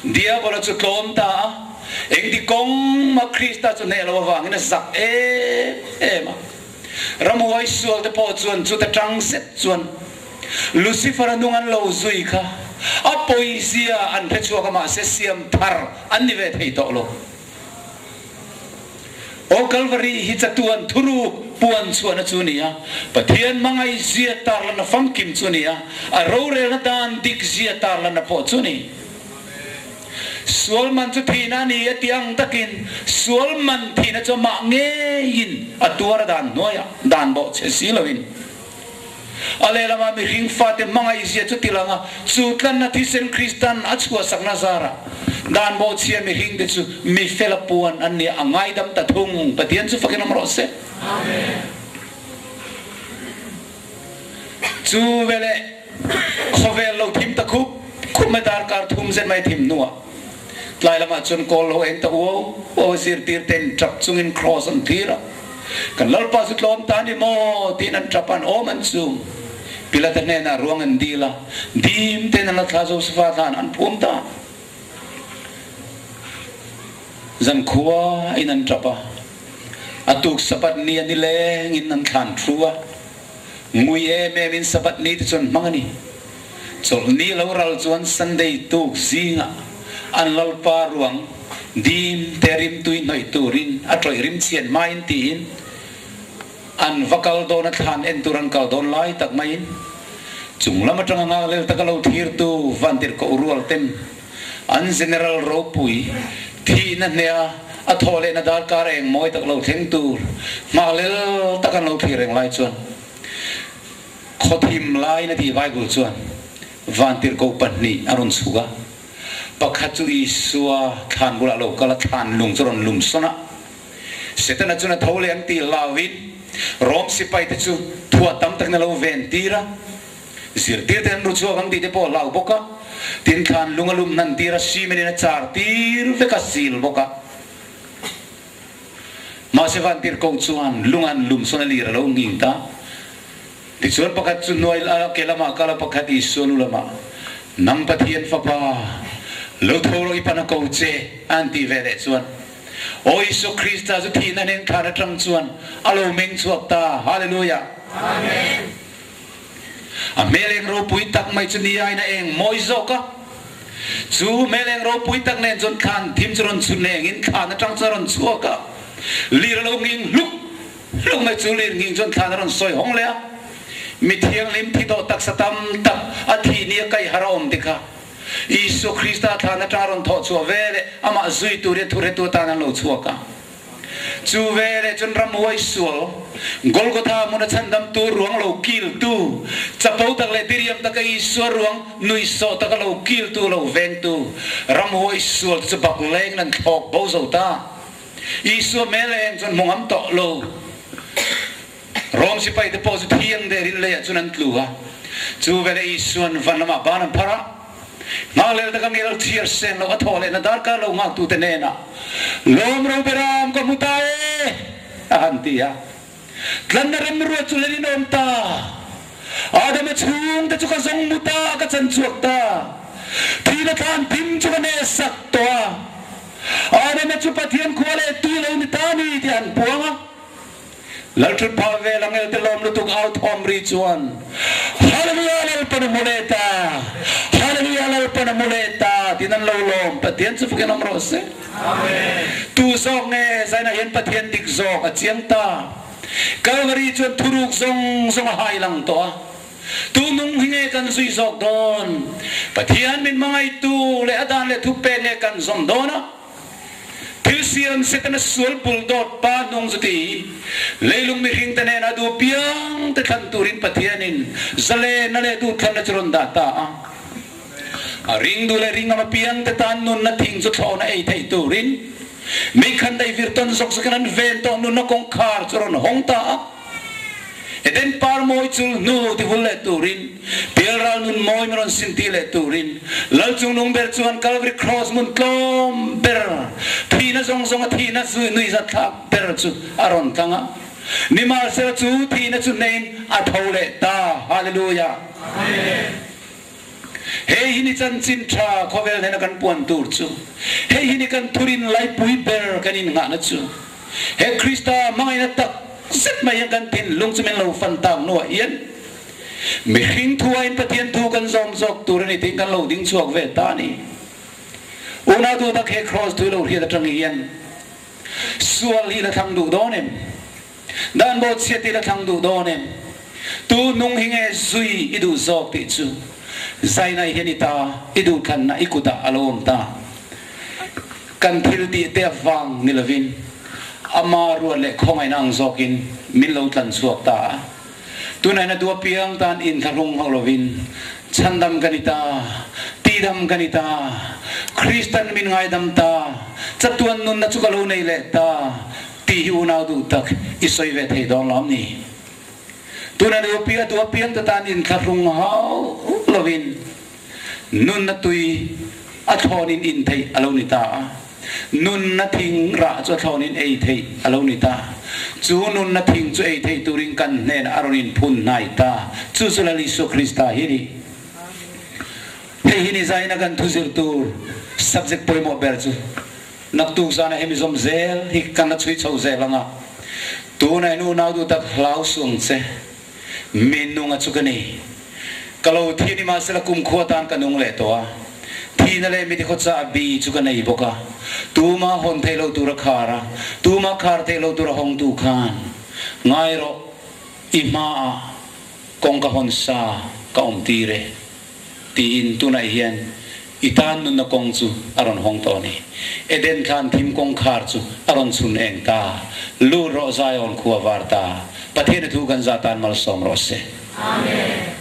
Diabola chu tlawm ta a, engti kawng mah Krista chu hneh lo avangin a zak em em a. Ramhuai sual te pawh chuan chuta tang zet chuan Lucifer a nung an lo zui kha a pawizia an hre chhuak a mahse siam thar an ni ve thei tawh lo. Aw Kalvari hi chatuan thuruk puan chhuahna chu a ni a, Pathian hmangaihzia tarlanna famkim chu a ni a, a rorelna dan dikzia tarlanna pawh chu a ni. Sual man chu thihna a ni a ti ang takin sual man thihna chu amah ngeiin a tuar a dan hnuaiah dan bawh che si loin a lehlamah mihring fate hmangaihzia chu ti lang a, chu tlanna thisen Kristan a chhuahsakna zarah dan bawhchhia mihringte chu mi fela puan an nia a ngaidam ta thung. Pathian chu fakin awm rawh se. Amen. Chu veleh khawvel lo thim ta khup khup mai darkar thum zet mai thim hnuah tlai lamah chuan kawl lo eng ta uau uau a zirtir ten tap chungin cross an thlir a, kan Lalpa chu tlawm ta a ni maw tiin an tap a, an awm an chum. Pilata hnenah ruang an dil a, dim tein an la thla Josefa thlan an phum ta. Zankhua in an ṭap a, a tuk Sabbath ni a nileng in an thlan thu a, ngui em em in Sabbath ni te chu an hmang a ni. Chawlhni lo ral chuan Sunday tuk zingah an Lalpa ruang dim te rimtui hnawih turin a ṭawih rim chhian hmain tiin an va kal dawn a thlan en tur an kal dawn lai tak maiin chung lam aṭanga ngaklel taka lo thirtu vantirhkoh rual ten an General ropui thihna hnea a thawh lehna darkar eng mawi tak lo thleng tur ngaklel tak an lo thlir reng lai chuan Khawthim lain a ti Bible chuan vantirhkoh pahnih a rawn chhuk a, pakhat chu Isua thlan bulah lo kal a, thlan lung chu a rawn lum sawn a. Setana chuan a tho leh ang tih hlauin Rom sipai te chu thuah tam takin a lo ven tir a, zirtir te an ru chhuak ang tih te pawh a hlau bawk a, tin thlan lung a lum hnan tir a, cement in a char tir vek a, sil bawk a. Mahse vantirhkoh chuan lung an lum sawn a lir a lo nghing ta. Tichuan pakhat chu hnuai a ke lamah kal a pakhat Isua lu lamah, Nang Pathian Fapa, lo tho rawh i pan a ko che, a han tih ve leh chuan, Aw Isua Krista chu thihna hneng thlan atang chuan a lo meng chhuak ta. Hallelujah! Amen! A hmel eng ropui tak mai chu ni aiin a eng mawi zawk a. Chu hmel eng ropui tak nen chuan thlan thim chu rawn chhun engin thlan atang chuan a rawn chhuak a. Lir a lo nghing hluk hluk mai chu lir nghing chuan thlan a rawn sawi hawng leh a. Mi thianghlim thi tawh taksa tam tak a thih ni a kaih har a awm ti kha Isua Krista thlan atang a rawn thawh chhuah ve leh amah zui turin thuhretu atan an lo chhuak a. Chu veleh chuan ramhuai sual, Golgotha hmuna chhandamtu ruang lo kiltu, chapo tak leh diriam taka Isua ruang nuihsawh taka lo kiltu lo vengtu ramhuai sual te chu bak lengin an thlawk bo zo ta. Isua hmel eng chuan hmu ngam tawh lo. Rom sipai te pawh chu thiang derin leiah chuan an tlu a. Chu veleh Isua'n van lamah ban an phar a. Nghaklel taka ngel chhiar sen loh a thawh lehna darkar lo nghaktute hnenah, Lawm ro beram ka hmu ta e! a han ti a. Tlanna remruat chu len in awm ta. Adama chhungte chu ka zawng mu ta, ka chan chhuak ta. Thihna thlan thim chu ka neh sak tawh a. Adama chu Pathian khua leh tui lo ni ta ni tih a han puang a. Lalthut phah vel a ngelte lawm lutuk au thawm ri chuan, Hallelujah Lalpan a hmu leh ta! Hallelujah Lalpan a hmu leh ta! tiin an lo lawm. Pathian chu fakin awm rawh se. Tu zawk nge zainah hian Pathian dik zawk a chiang ta? Calvary chuan thuruk zawng zawng a hai lang tawh a. Tu nung hi nge kan zui zawk dawn? Pathian min hmangaihtu leh a dan leh thupek nge kan zawm dawn a? Thil siam Setana sual bul dawt pa hnung chu ti, leilung mihring te hnenah duh piang te thlan turin Pathianin zalenna leh duhthlanna chu rawn dah ta a. A ring duh leh ring ngam apiang te tan nunna thing chu thlawhna ei theih turin meikhan daih vir tawn zawk zawkin an ven tawh nunna kawngkhar chu rawn hawng ta a. Eden par mawi chul hnu ti vul leh turin, pialral nun mawi min rawn sin ti leh turin, Lal chungnung ber chuan Calvary Cross hmun tlawm ber, thihna zawng zawng a thihna nuihzat thlak ber chu a rawn tlang a. Nimahsela chu thihna chu hneiin a tho leh ta. Hallelujah! Hei hi ni chanchin tha khawvel hnena kan puan tur chu, hei hi ni kan thurin laipui ber kan innghahna chu. He Krista hmangaihna tak zet mai hian kan thinlung chu min lo fan tak hnuah hian mihring thu aiin Pathian thu kan zawm zawk tur a ni tiin kan lo ding chhuak ve ta a ni. Unau duh tak he Kraws tui lo hriat atang hian sual hi la thlang duh dawn em? Dan bawhchhiat hi la thlang duh dawn em? Tu nung hi nge zui i duh zawk tih chu Zainai hian i ta, i duhthlanna i kutah a lo awm ta. Kan thil tih te avang ni lovin ama ruat leh khawngaihna ang zawkin min lo tlan chhuak ta a. Tunah hian a duh apiang tan inthlahrung hauh lovin chhandam ka ni ta, tihdam ka ni ta, Kristan min ngaidam ta, chatuan nunna chu ka lo nei leh ta tih hi unau duh tak i sawi ve thei dawn lo am ni? Tuna duh a duh apiang te tan inthlahrung hauh lovin nunna tui a thlawnin in theih a lo ni ta a. Nunna thing rah chu a thlawnin ei theih a lo ni ta. Chu nunna thing chu ei theih turin kan hnenah a rawn inphun hnai ta. Chu chu Lal Isua Krista hi a ni. Hei hi ni zaina kan thu zir tur subject pawimawh ber chu naktuk zana hemi zawm zel hi kan la chhui chho zel ang a. Tunah in unau duh tak hlau sung che mi nunga chu ka ni. Ka lo thi ni mahsela kumkhua tan ka nung leh tawh a. Thihna leh mitikhaw chah bi chu ka nei bawk a. Tuma hawn theih loh tura khar a, tuma khar theih loh tura hawngtu khan ngai rawh i hmaah kawngka hawn sa ka awm tir e. Tiin tunah hian i tan nunna kawng chu a rawn hawng tawh a ni. Eden thlan thim kawngkhar chu a rawn chhun eng ta. Lut rawh Zion khua var ta. Pathian i thu kan za tan malsawm rawh se. Amen.